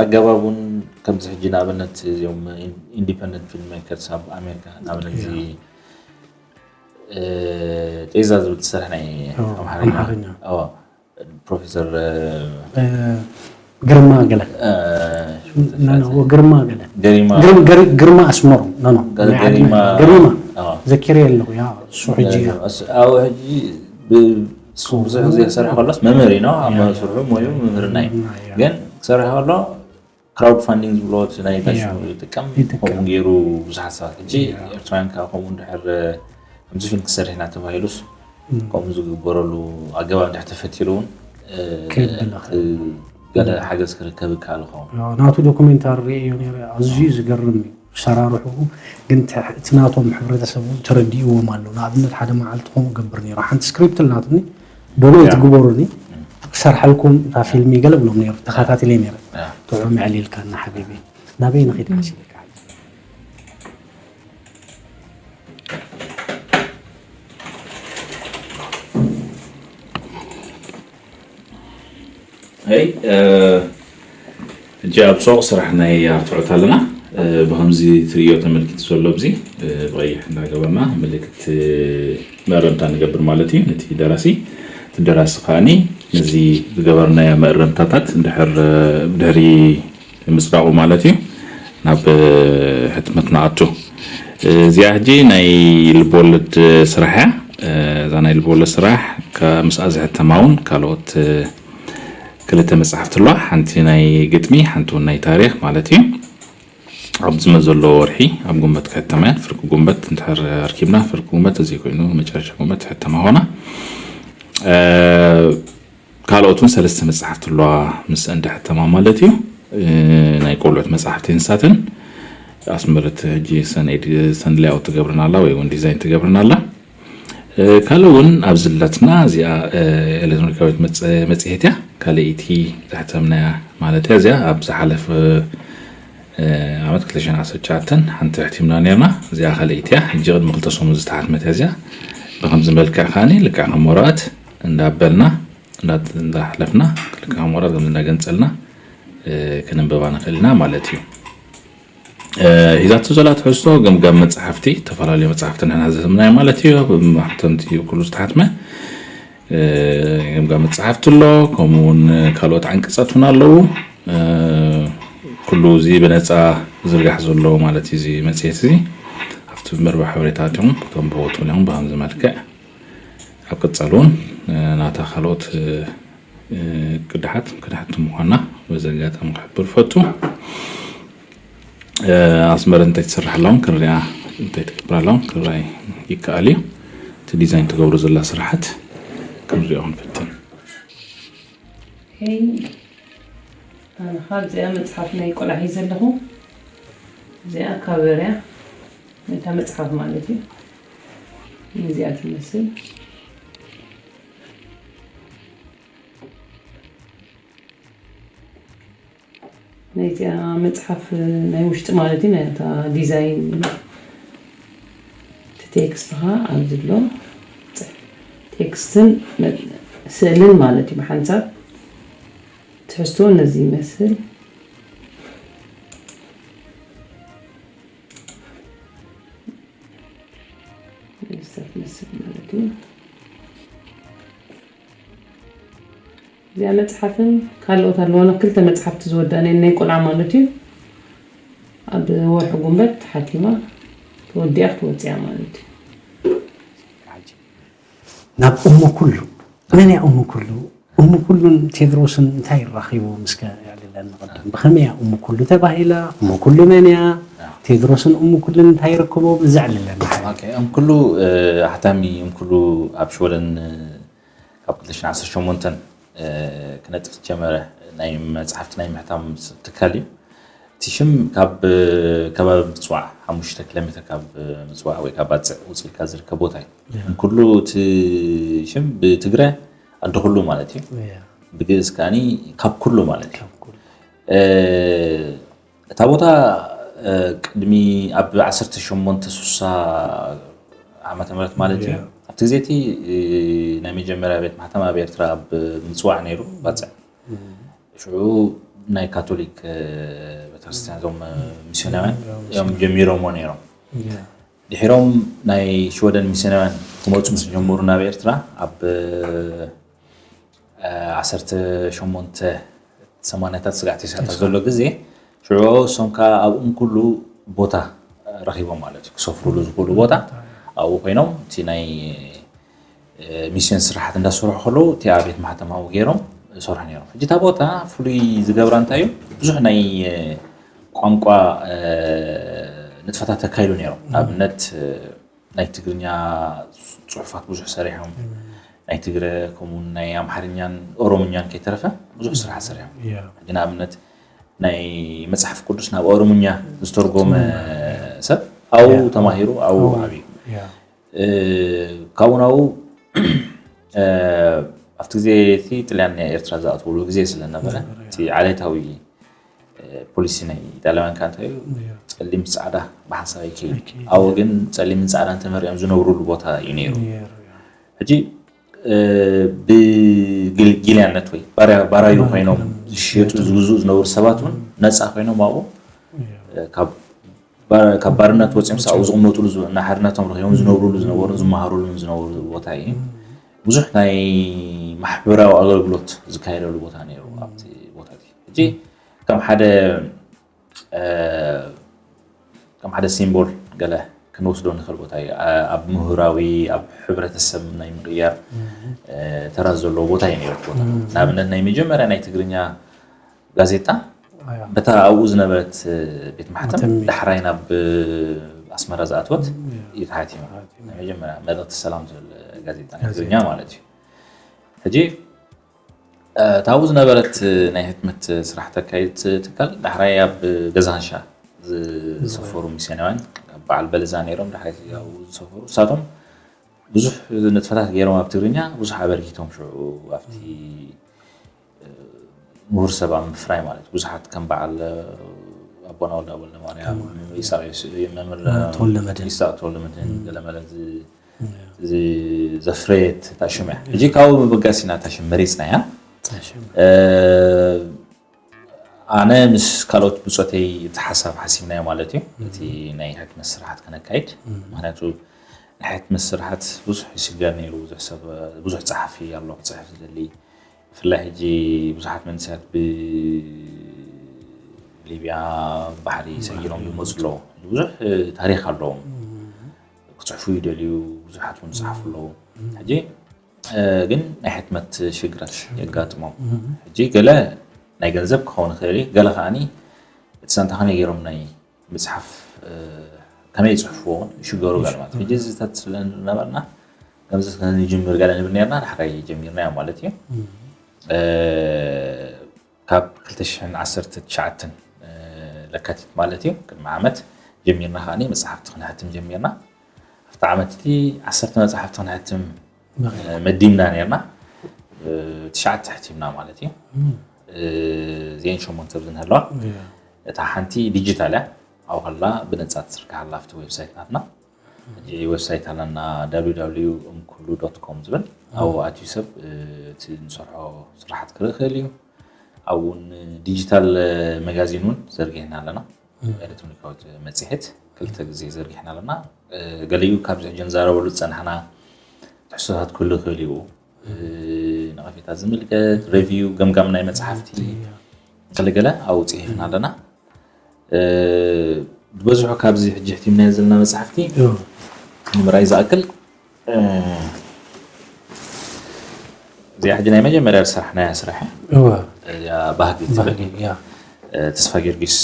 ኣገባብ እውን ከምዚ ሕጂ ንኣብነት እዚኦም ኢንዲፐንደንት ፊልም ሜከርስ ኣብ ኣሜሪካ ንኣብነት እዚ ጤዛ ዝብል ትሰርሕ ናይ ኣምሓርኛ ፕሮፌሰር ግርማ ገለ ግርማ ገለ ግርማ ኣስመሮም ገሪማ ዘኪረ ኣለኹ እሱ ሕጂ ኣብ ሕጂ ብዙሕ ግዜ ክሰርሕ ከሎስ መምህር እዩ ኣብ ስርሑ ሞዩ መምህርና እዩ ግን ክሰርሕ ከሎ ክራውድ ፋንዲንግ ዝብሎ እቲ ናይ ታሽሙ ይጥቀም ከምኡ ገይሩ ብዙሓት ሰባት ሕጂ ኤርትራውያን ከዓ ከምኡ እንድሕር ከምዚ ፊልም ክሰርሕ ኢና ተባሂሉስ ከምኡ ዝግበረሉ ኣገባብ እንድሕር ተፈጢሩ እውን ገለ ሓገዝ ክርከብ ይከኣል ይኸውን ናቱ ዶኩሜንታሪ ርእዮ ነረ ኣዝዩ ዝገርም እዩ ሰራርሑ ግን እቲ ናቶም ሕብረተሰብ ተረዲእዎም ኣሎ ንኣብነት ሓደ መዓልቲ ከምኡ ገብር ነሩ ሓንቲ ስክሪፕት ኣላትኒ ዶናይት ግበሩኒ ክሰርሐልኩም እታ ፊልሚ ገለ ብሎም ነሩ ተኸታትለ ነረ ጥዑም የዕሊልካና ሓቢቢ ናበይ ንኸይድ መሲልካ ይ ሕጂ ኣብ ሶቕ ስራሕ ናይ ኣርትዖት ኣለና ብከምዚ ትርእዮ ተመልኪቱ ዘሎ ብዚ ብቐይሕ እንዳገበርና ምልክት መእረምታ ንገብር ማለት እዩ ነቲ ደራሲ እቲ ደራሲ ከዓኒ ነዚ ዝገበርናዮ መእረምታታት ድሕር ድሕሪ ምፅዳቑ ማለት እዩ ናብ ሕትመት ንኣቱ እዚኣ ሕጂ ናይ ልብወለድ ስራሕ እያ እዛ ናይ ልብወለድ ስራሕ ምስኣ ዝሕተማ እውን ካልኦት ክልተ መፅሓፍቲ ኣለዋ ሓንቲ ናይ ግጥሚ ሓንቲ እውን ናይ ታሪክ ማለት እዩ ኣብዚ መዘሎ ወርሒ ኣብ ጉንበት ክሕተማ እያን ፍርቂ ጉንበት እንድሕር ኣርኪብና ፍርቂ ጉንበት ተዘይኮይኑ መጨረሻ ጉንበት ሕተማ ኾና ካልኦት እውን ሰለስተ መፅሓፍቲ ኣለዋ ምስ እንዳ ሕተማ ማለት እዩ ናይ ቆልዑት መፅሓፍቲ ንሳተን ኣስመረት ሕጂ ሰን ሌኣውት ትገብርና ኣላ ወይ እውን ዲዛይን ትገብርና ኣላ ካልእ እውን ኣብ ዝለትና እዚኣ ኤሌክትሮኒካዊት መፅሄት እያ ካልኣይቲ ዘሕተምናያ ማለት እያ እዚኣ ኣብ ዝሓለፈ ዓመት ክልተ ሽሕን ዓሰርተ ትሽዓተን ሓንቲ ሕቲምና ነርና እዚኣ ካልኣይቲ እያ ሕጂ ቅድሚ ክልተ ሰሙን ዝተሓትመት እያ እዚኣ ብከምዚ መልክዕ ከዓኒ ልክዕ ከም ወረቐት እንዳበልና እንዳሓለፍና ልክዕ ከም ወረቐት ከምዚ እንዳገንፀልና ክነንበባ ንኽእል ኢና ማለት እዩ ሒዛቶ ዘላ ትሕዝቶ ገምጋም መፅሓፍቲ ዝተፈላለዩ መፅሓፍቲ ንሕና ዘህምናዮ ማለት እዩ ማሕተምቲ ኩሉ ዝተሓትመ ገምጋም መፅሓፍቲ ኣሎ ከምኡ እውን ካልኦት ዓንቅፀት እውን ኣለዉ ኩሉ እዚ ብነፃ ዝርጋሕ ዘሎ ማለት እዩ እዚ መፅሄት እዚ ኣብቲ መርበብ ሓበሬታ እቲኹም ክተንብቦ ትኽእሉ ኢኹም ብከምዚ መልክዕ ኣብ ቀፃሊ እውን ናታ ካልኦት ቅዳሓት ቅዳሕቲ ምዃና በዚ ኣጋጣሚ ክሕብር ፈቱ። ኣስመረ እንታይ ትስራሕ ኣለውን ክንሪኣ፣ እንታይ ትገብር ኣለውን ክርኣይ ይከኣል እዩ። እቲ ዲዛይን ትገብሩ ዘላ ስራሓት ክንሪኦ ክንፈትን። ኣነ ካብ እዚኣ መፅሓፍ ናይ ቆልዓ ሒዘ ኣለኹ። እዚኣ ካቨር እያ፣ ነታ መፅሓፍ ማለት እዩ። ነዚኣ ትመስል። ናይዚኣ መፅሓፍ ናይ ውሽጢ ማለት እዩ፣ ናይታ ዲዛይን እቲ ቴክስት ኸዓ ኣብዚ ኣሎ። ቴክስትን ስእልን ማለት እዩ። ብሓንሳብ ትሕዝቶ ነዚ ይመስል። ትመስል ማለት እዩ። እዚኣ መፅሓፍን ካልኦት ኣለዋና ክልተ መፅሓፍቲ ዝወዳእናይ ናይ ቆልዓ ማለት እዩ። ኣብ ወርሒ ጉንበት ተሓቲማ ተወዲኣ ክትወፅያ ማለት እዩ። ናብ እሙ ኩሉ መን እያ እሙ ኩሉ? እሙ ኩሉን ቴድሮስን እንታይ ይራኺቡ? እስከ ኣዕልለኒ ቅድም። ብኸመይ እያ እሙ ኩሉ ተባሂላ? እሙ ኩሉ መን እያ? ቴድሮስን እሙ ኩሉን እንታይ ይረክቦም? እዚ ኣዕልለኒ። እም ኩሉ ኣሕታሚ እም ኩሉ ኣብ ሽወደን ካብ ክልተ ሽሕን ዓሰርተ ሸሞንተን ክነጥፍ ዝጀመረ ናይ መፅሓፍቲ ናይ ምሕታም ትካል እዩ። እቲ ሽም ካብ ከባቢ ምፅዋዕ ሓሙሽተ ኪሎ ሜትር ካብ ምፅዋዕ ወይ ካብ ባፅዕ ውፅእ ኢልካ ዝርከብ ቦታ እዩ። እም ኩሉ እቲ ሽም ብትግረ ኣደ ኩሉ ማለት እዩ። ብግእዝ ከዓኒ ካብ ኩሉ ማለት እዩ። እታ ቦታ ቅድሚ ኣብ ዓሰርተ ሸሞንተ ስሳ ዓመተ ምህረት ማለት እዩ። ኣብቲ ግዜ እቲ ናይ መጀመርያ ቤት ማሕተም ኣብ ኤርትራ ኣብ ምፅዋዕ ነይሩ ባፅዕ። ሽዑ ናይ ካቶሊክ ቤተክርስትያን እዞም ሚስዮናውያን እዮም ጀሚሮምዎ ነይሮም። ድሒሮም ናይ ሽወደን ሚስዮናውያን ክመፁ ምስ ጀመሩ ናብ ኤርትራ ኣብ ዓሰርተ ሸሞንተ ሰማንያታት ስጋዕ ተስዓታት ዘሎ ግዜ ሽዑ እሶም ከዓ ኣብኡም ኩሉ ቦታ ረኺቦም ማለት እዩ። ክሰፍሩሉ ዝኽእሉ ቦታ ኣብኡ ኮይኖም እቲ ናይ ሚስዮን ስራሓት እንዳሰርሑ ከለዉ እቲ ኣብ ቤት ማሕተም ኣብኡ ገይሮም ይሰርሑ ነይሮም። ሕጂ እታ ቦታ ፍሉይ ዝገብራ እንታይ እዩ? ብዙሕ ናይ ቋንቋ ንጥፈታት ተካይዱ ነይሮም። ንኣብነት ናይ ትግርኛ ፅሑፋት ብዙሕ ሰሪሖም፣ ናይ ትግረ ከምኡውን ናይ ኣምሓርኛን ኦሮምኛን ከይተረፈ ብዙሕ ስራሕ ሰሪሖም። ሕጂ ንኣብነት ናይ መፅሓፍ ቅዱስ ናብ ኦሮምኛ ዝተርጎመ ሰብ ኣብኡ ተማሂሩ ኣብኡ ዓብዩ። ካብኡ ናብኡ ኣብቲ ግዜ እቲ ጥልያን ናይ ኤርትራ ዝኣትውሉ ግዜ ስለነበረ እቲ ዓሌታዊ ፖሊሲ ናይ ኢጣልያውያን ከዓ እንታይ እዩ? ፀሊም ፃዕዳ ብሓንሳብ ኣይከይድ። ኣብኡ ግን ፀሊምን ፃዕዳን ተመሪዖም ዝነብሩሉ ቦታ እዩ ነይሩ። ሕጂ ብጊልያነት ወይ ባራዩ ኮይኖም ዝሽየጡ ዝግዝኡ ዝነበሩ ሰባት እውን ነፃ ኮይኖም ኣብኡ ካብ ባርነት ወፂኦም ኣብኡ ዝቕመጡሉ ናሕርነቶም ረኪቦም ዝነብሩሉ ዝነበሩን ዝመሃሩሉን ዝነበሩ ቦታ እዩ። ብዙሕ ናይ ማሕበራዊ ኣገልግሎት ዝካየደሉ ቦታ ነይሩ ኣብቲ ቦታ እቲ። ሕጂ ከም ሓደ ከም ሓደ ሲምቦል ገለ ክንወስዶ ንኽእል ቦታ እዩ። ኣብ ምሁራዊ ኣብ ሕብረተሰብ ናይ ምቕያር ተራ ዘለዎ ቦታ እዩ ነይሩ ቦታ። ንኣብነት ናይ መጀመርያ ናይ ትግርኛ ጋዜጣ በታ ኣብኡ ዝነበረት ቤት ማሕተም ዳሕራይ ናብ ኣስመራ ዝኣትወት እዩ ተሓቲሙ። ናይ መጀመርያ መልእኽቲ ሰላም ዝብል ጋዜጣ ናይ ትግርኛ ማለት እዩ። ሕጂ እታ ኣብኡ ዝነበረት ናይ ሕትመት ስራሕ ተካይድ ትካል ዳሕራይ ኣብ ገዛንሻ ዝሰፈሩ ሚስዮናውያን በዓል በለዛ ነይሮም። ዳሕራይ ኣብኡ ዝሰፈሩ እሳቶም ብዙሕ ንጥፈታት ገይሮም ኣብ ትግርኛ ብዙሕ ኣበርኪቶም ሽዑ ኣብቲ ምሁር ሰብ ኣብ ምፍራይ ማለት ብዙሓት ከም በዓል ኣቦና ወልዳ ወልደ ማርያም ይስሐቅ መምህር ይስሐቅ ተወልደመድህን ገለመለ ዘፍረየት እታ ሽም እያ። ሕጂ ካብኡ ምብጋስ ኢና እታ ሽም መሪፅናያ። ኣነ ምስ ካልኦት ብፆተይ እቲ ሓሳብ ሓሲብናዮ ማለት እዩ። እቲ ናይ ሕትመት ስራሓት ከነካይድ ምክንያቱ ናይ ሕትመት ስራሓት ብዙሕ ይስገር ነይሩ። ብዙሕ ሰብ ብዙሕ ፀሓፊ ኣሎ ክፅሕፍ ዝደሊ ብፍላይ ሕጂ ብዙሓት መንእሰያት ብሊብያ ባሕሪ ሰጊሮም ዝመፁ ኣለዉ። ብዙሕ ታሪክ ኣለዎም። ክፅሕፉ ይደልዩ፣ ብዙሓት እውን ዝፀሓፉ ኣለዉ። ሕጂ ግን ናይ ሕትመት ሽግራት የጋጥሞም። ሕጂ ገለ ናይ ገንዘብ ክኸውን ይኽእል እዩ፣ ገለ ከዓኒ እቲ ዛንታ ከመይ ገይሮም ናይ ምፅሓፍ ከመይ ይፅሕፍዎ ይሽገሩ ገለ ማለት እዩ። ሕጂ እዚታት ስለነበርና ከምዚ ንጅምር ገለ ንብል ነርና፣ ዳሕራይ ጀሚርናዮ ማለት እዩ። ካብ ክልተ ሽሕን ዓሰርተ ትሽዓተን ለካቲት ማለት እዩ፣ ቅድሚ ዓመት ጀሚርና ከዓኒ መፅሓፍቲ ክንሕትም ጀሚርና። ኣብቲ ዓመት እቲ ዓሰርተ መፅሓፍቲ ክንሕትም መዲምና ነርና። ትሽዓተ ሕቲምና ማለት እዩ። እዚአን ሸሞንተ ኣብዚ ንህለዋ። እታ ሓንቲ ዲጂታል እያ። ኣብኡ ከላ ብነፃ ትርከሃላ ኣብቲ ዌብሳይት ናትና። ሕጂ ዌብሳይት ኣለና፣ www እምኩሉ ዶት ኮም ዝብል። ኣብኡ ኣትዩ ሰብ እቲ ንሰርሖ ስራሓት ክርኢ ይኽእል እዩ። ኣብኡ እውን ዲጂታል መጋዚን እውን ዘርጊሕና ኣለና። ኤሌክትሮኒካዊት መፅሄት ክልተ ግዜ ዘርጊሕና ኣለና። ገሊኡ ካብዚ ሕጂ ንዛረበሉ ዝፀናሕና ትሕዝቶታት ክህሉ ይኽእል እዩ። ነቐፌታ ዝምልከት ሬቪው፣ ገምጋም ናይ መፅሓፍቲ ገለገለ ኣብኡ ፅሒፍና ኣለና። ዝበዝሑ ካብዚ ሕጂ ሕቲምናዮ ዘለና መፅሓፍቲ ንምርኣይ ዝኣክል፣ እዚኣ ሕጂ ናይ መጀመርያ ዝሰራሕናያ ስራሕ እያ። እዋ እዚኣ ባህጊ ትብል። ባህጊ፣ ያ። ተስፋ ጊዮርጊስ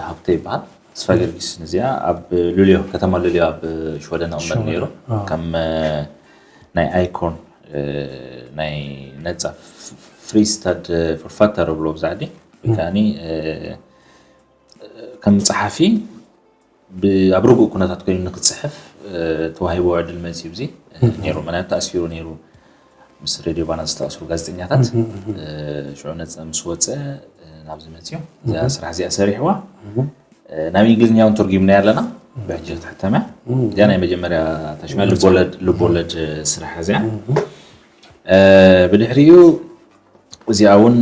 ሃብተ ይበሃል። ተስፋ ጊዮርጊስ ንዚኣ ኣብ ሉልዮ፣ ከተማ ሉልዮ ኣብ ሽወደን ይቕመጥ ነይሩ። ከም ናይ ኣይኮን፣ ናይ ነፃ ፍሪስታድ ፎርፋተር ብሎ ብዛዕዲ ወይ ከዓኒ ከም ጸሓፊ ኣብ ርጉእ ኩነታት ኮይኑ ንክጽሕፍ ተዋሂብዎ ዕድል መጺኡ። እዚ ነይሩ፣ ምክንያቱ ተኣሲሩ ነይሩ። ምስ ሬድዮ ባና ዝተኣስሩ ጋዜጠኛታት ሽዑ ነጻ ምስ ወጸ ናብዚ መጺኡ እዚኣ ስራሕ እዚኣ ሰሪሕዋ። ናብ እንግሊዝኛ እውን ተርጉምናያ ኣለና። ብሕጂ ክትሕተም እያ። እዚኣ ናይ መጀመርያ ታሽማ ልቦለድ፣ ልቦለድ ስራሕ እዚኣ። ብድሕሪኡ እዚኣ እውን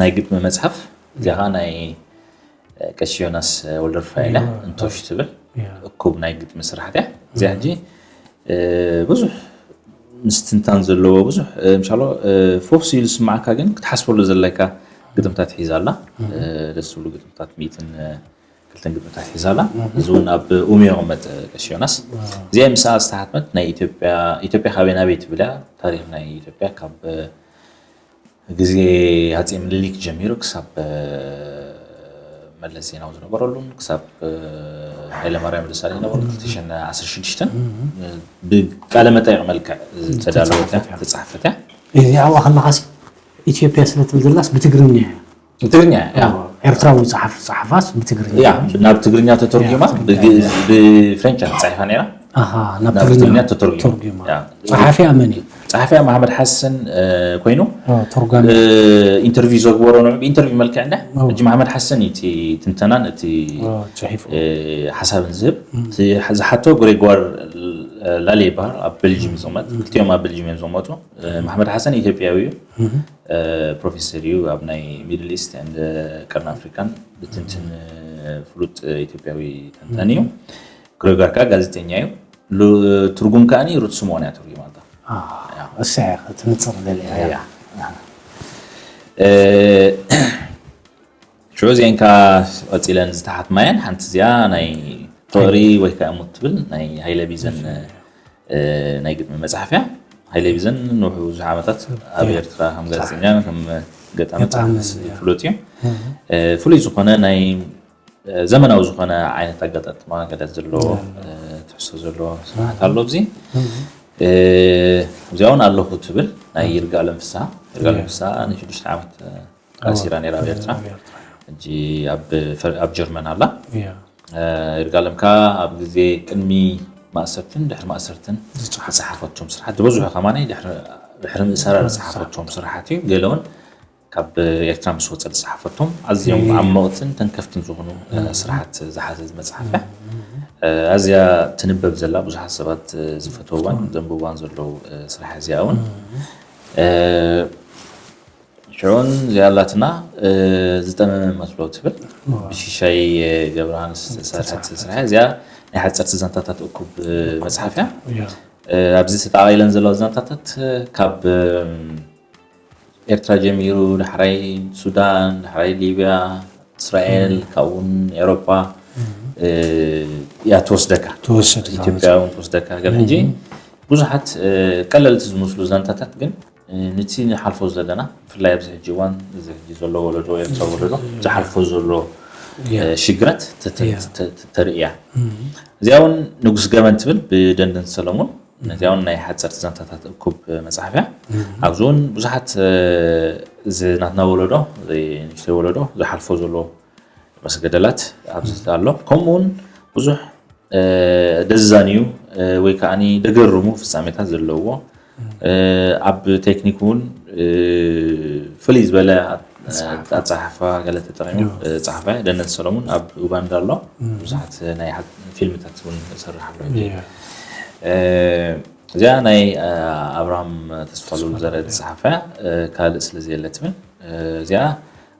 ናይ ግጥሚ መጽሓፍ፣ እዚኣ ኸዓ ናይ ቀሺ ዮናስ ወልደሩፋኤል እያ፣ እንቶሽ ትብል እኩብ ናይ ግጥሚ ስራሕቲ እያ። እዚኣ ሕጂ ብዙሕ ምስትንታን ዘለዎ፣ ብዙሕ ምሻሎ ፎስ ኢሉ ዝስማዓካ ግን ክትሓስበሉ ዘለካ ግጥምታት ሒዛ ኣላ። ደስ ዝብሉ ግጥምታት፣ ሚእትን ክልተን ግጥምታት ሒዛ ኣላ። እዚ እውን ኣብ ኡምዮ ይቕመጥ ቀሺ ዮናስ። እዚኣ ምሳኣ ዝተሓትመት ናይ ኢትዮጵያ፣ ኢትዮጵያ ካበይ ናበይ ትብል እያ። ታሪኽ ናይ ኢትዮጵያ ካብ ግዜ ኣጼ ምኒልክ ጀሚሩ ክሳብ መለስ ዜናዊ ዝነበረሉን ክሳብ ሃይለማርያም ደሳለኝ ዝነበሩ ክልተ ሽሕን ዓሰርተ ሽዱሽተን ብቃለ መጠይቕ መልክዕ ዝተዳለወት እያ፣ ዝተጻሕፈት እያ። እዚ ኣብኣ ከለኻሲ ኢትዮጵያ ስለ ትብል ዘላስ ብትግርኛ እያ? ብትግርኛ እያ። ኣዎ፣ ኤርትራዊ ጸሓፊ ጸሓፋስ ብትግርኛ እያ። ናብ ትግርኛ ተተርጉማ፣ ያ፣ ብግ-፣ ብፍሬንች እያ ተጻሒፋ ነይራ። ኣሃ፣ ናብ ናብ ትግርኛ ትግርኛ ተተርጉማ። ተርጉማ። ያ። ጸሓፊኣ መን እዩ? ጸሓፊኣ መሓመድ ሓሰን፣ እ፣ ኮይኑ፣ ኦ፣ ተርጓሚ። እ፣ ኢንተርቪው ዘግበሮ ንዑ ብኢንተርቪው መልክዕ እንዳ፣ ኦ። ሕጂ መሓመድ ሓሰን እዩ እቲ ትንተናን እቲ፣ ኦ፣ ጽሒፉ። እ፣ ሓሳብን ዝህብ። እም። እቲ ዝሓቶ ግሬጓር ላሌ ይበሃል፣ ኣብ ቤልጂየም እዩ ዝቕመጥ። እም። ክልቲኦም ኣብ ቤልጂየም እዮም ዝቕመጡ። እ፣ መሓመድ ሓሰን ኢትዮጵያዊ እዩ። እም። እ፣ ፕሮፌሰር እዩ፣ ኣብ ናይ ሚድል ኢስት ኤንድ ቀርኒ ኣፍሪካን ብትንትን፣ እ፣ ፍሉጥ ኢትዮጵያዊ ተንታኒ እዩ። እም። ግሬጓር ከዓ ጋዜጠኛ እዩ። ሉ-፣ ትርጉም ከዓኒ ሩት ስምኦን እያ ትርጉም ኣልታ። አ፣ ያ። እሳ እያ ክትንጽር ደልያ እያ። እያ። ኣሃ። እ፣ ሽዑ እዚአን ከኣ ቀጺለን ዝተሓትማ እየን። ሓንቲ እዚኣ ናይ ፍቕሪ ወይ ከኣ እሙት ትብል ናይ ሃይለ ቢዘን፣ እ፣ ናይ ግጥሚ መጽሓፍ እያ። ሃይለ ቢዘን ንውሑ ብዙሕ ዓመታት ኣብ እያ። ኤርትራ ከም ጋዜጠኛ፣ ከም ገጣሚ ገጣሚ፣ ጸሓፊ እያ። ይፍለጥ እዩ። እህ። እ፣ ፍሉይ ዝኾነ ናይ፣ እ፣ ዘመናዊ ዝኾነ ዓይነት ኣገጣጥማ ገለ ዘለዎ፣ እህ። እ፣ ትሕዝቶ ዘለዎ ስራሓት ኣሎ ኣብዚ። እህ። እ፣ እዚኣ እውን ኣለኹ ትብል ናይ እህ። ይርጋለም ፍስሃ። ይርጋለም እህ። ፍስሃ ንሽዱሽተ ዓመት፣ እ፣ ታሲራ ነይራ ኣብ ኤርትራ። ኣብ ኤርትራ። ሕጂ ኣብ ፈር-፣ ኣብ ጀርመን ኣላ። እያ። እ፣ ይርጋለም ከኣ ኣብ ግዜ ቅድሚ ማእሰርትን ድሕሪ ማእሰርትን ዝጸሓፈ-፣ ዝጸሓፈቶም ስራሓት ዝበዝሑ ከማኒ ድሕሪ፣ ድሕሪ ምእሳራ ድሕሪ ዝጸሓፈቶም ስራሓት እዩ። ገለ እውን ካብ ኤርትራ ምስ ወጸ ዝጸሓፈቶም ኣዝዮም እያ። ዓመቕትን ተንከፍትን ዝኾኑ፣ እ፣ እም። ስራሓት ዝሓዘት መጽሓፍ እያ። እም። እ፣ ኣዝያ ትንበብ ዘላ፣ ብዙሓት ሰባት፣ እ፣ ዝፈትውዋን እም። ዘንብብዋን ዘለዉ፣ እ፣ ስራሕ እዚኣ እውን። እም። እ፣ ሽዑን እዚኣ ኣላትና፣ እ፣ ዝጠመመ መስሎ ትብል። ዋው። ብሽሻይ ገብረሃንስ ዝተሰርሐት ዝተሰርሐት። ስራሕ። እዚኣ ናይ ሓጸርቲ ዛንታታት እኩብ፣ እ፣ መጽሓፍ እያ። እያ። እ፣ ኣብዚ ተጠቓሊለን ዘለዋ ዛንታታት፣ እ፣ ካብ፣ እም፣ ኤርትራ ጀሚሩ፣ ዳሕራይ ሱዳን፣ ዳሕራይ ሊብያ፣ እስራኤል፣ እም። ካብኡን ኤውሮጳ፣ እም። እ፣ እያ ትወስደካ። ትወስድ እዛ ኢትዮጵያ መጽሓፍ። እውን ትወስደካ። ገለ ሕጂ እም። ብዙሓት ቀለልቲ ዝመስሉ ዛንታታት ግን ነቲ ንሓልፎ ዘለና፣ ብፍላይ ኣብዚ ሕጂ እዋን፣ እዚ ሕጂ ዘሎ ወለዶ፣ ኤርትራ ወለዶ ዝሓልፎ ዘሎ ሽግራት ተርእያ። እዚኣ እውን ንጉስ ገበን ትብል ብደንደን ሰለሙን። እዚኣ እውን ናይ ሓፀርቲ ዛንታታት እኩብ መፅሓፍ እያ። ኣብዚ እውን ብዙሓት እዚ ናትና ወለዶ፣ ንእሽተይ ወለዶ ዝሓልፎ ዘሎ መስገደላት ኣብዚ ኣሎ። ከምኡ እውን ብዙሕ ደዛንዩ ወይ ከዓ ደገርሙ ፍፃሜታት ዘለዎ፣ ኣብ ቴክኒክ እውን ፍልይ ዝበለ ኣፀሓሕፋ ገለ ተጠቂሙ ፀሓፋይ ደነን ሰለሙን ኣብ ኡጋንዳ ኣሎ። ብዙሓት ናይ ፊልምታት እውን ይሰርሕ ኣሎ። እዚኣ ናይ ኣብርሃም ተስፋሉል ዘረ ዝፀሓፈ ካልእ ስለ ዘየለ ትብል። እዚኣ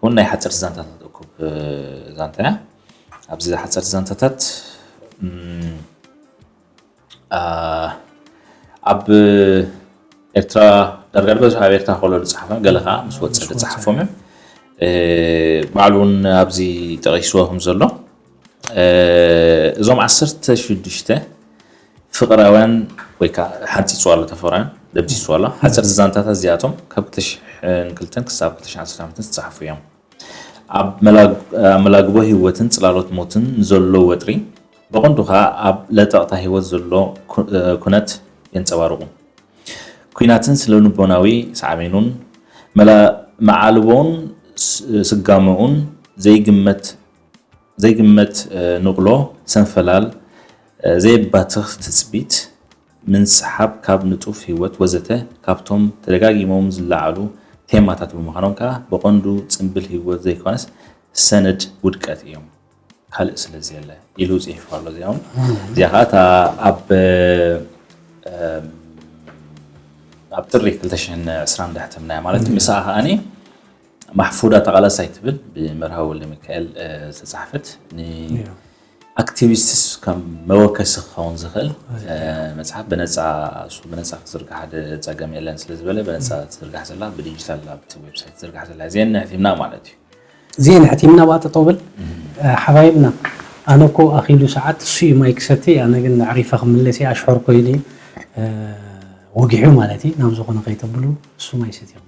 እውን ናይ ሓፀርቲ ዛንታታት እኩብ ዛንታ እያ። ኣብዚ ሓፀርቲ ዛንታታት ኣብ ኤርትራ ዳርጋ ዝበዝሑ ኣብ ኤርትራ ከሎ ዝፀሓፈ፣ ገለ ከዓ ምስ ወፀ ዝፀሓፎም እዮም። ባዕሉ እውን ኣብዚ ጠቂስዎ ከም ዘሎ እዞም ዓሰርተ ሽዱሽተ ፍቕራውያን ወይ ከዓ ሓንፂፁ ኣሎ፣ ተፈራውያን ደምሲሱ ኣሎ። ሓፀርቲ ዛንታታት እዚኣቶም ካብ ክልተ ሽሕን ክልተን ክሳብ ክልተ ሽሕን ዓሰርተ ሓሙሽተን ዝተፃሓፉ እዮም። ኣብ መላግቦ ህይወትን ፅላሎት ሞትን ዘሎ ወጥሪ ብቐንዱ ከዓ ኣብ ለጠቕታ ህይወት ዘሎ ኩነት የንፀባርቑ። ኲናትን ስነ ልቦናዊ ሳዕቤኑን መዓልቦን ስጋመኡን ዘይግመት ዘይግመት ንቕሎ ሰንፈላል ዘየባትኽ ትፅቢት ምንስሓብ ካብ ንጡፍ ህይወት ወዘተ ካብቶም ተደጋጊሞም ዝለዓሉ ቴማታት ብምዃኖም ከዓ ብቐንዱ ፅምብል ህይወት ዘይኮነስ ሰነድ ውድቀት እዮም። ካልእ ስለ ዘየለ ኢሉ ፅሒፉ ኣሎ። እዚኦም እዚኣ ከዓ እታ ኣብ ኣብ ጥሪ ክልተ ሽሕን ዕስራን ዳሕተምናያ ማለት እዩ። ምስኣ ከዓኒ ማሕፉዳ ተቓላሳይ ትብል ብመርሃዊ ወልደ ሚካኤል ዝተፃሕፈት ንኣክቲቪስትስ ከም መወከሲ ክኸውን ዝኽእል መፅሓፍ ብነፃ እሱ ብነፃ ክዝርጋሕ ሓደ ፀገም የለን ስለ ዝበለ ብነፃ ትዝርጋሕ ዘላ ብዲጂታል ኣብቲ ዌብሳይት ትዝርጋሕ ዘላ እዚአን ንሕቲምና ማለት እዩ። እዚአን ሕቲምና ብኣ ጠጠው ብል ሓባይብና። ኣነ እኮ ኣኺሉ ሰዓት እሱ እዩ ማይ ክሰቲ ኣነ ግን ኣዕሪፈ ክምለስ እየ ኣሽሖር ኮይኑ ወጊሑ ማለት እዩ ናብ ዝኾነ ከይተብሉ እሱ ማይ ሰትዮም።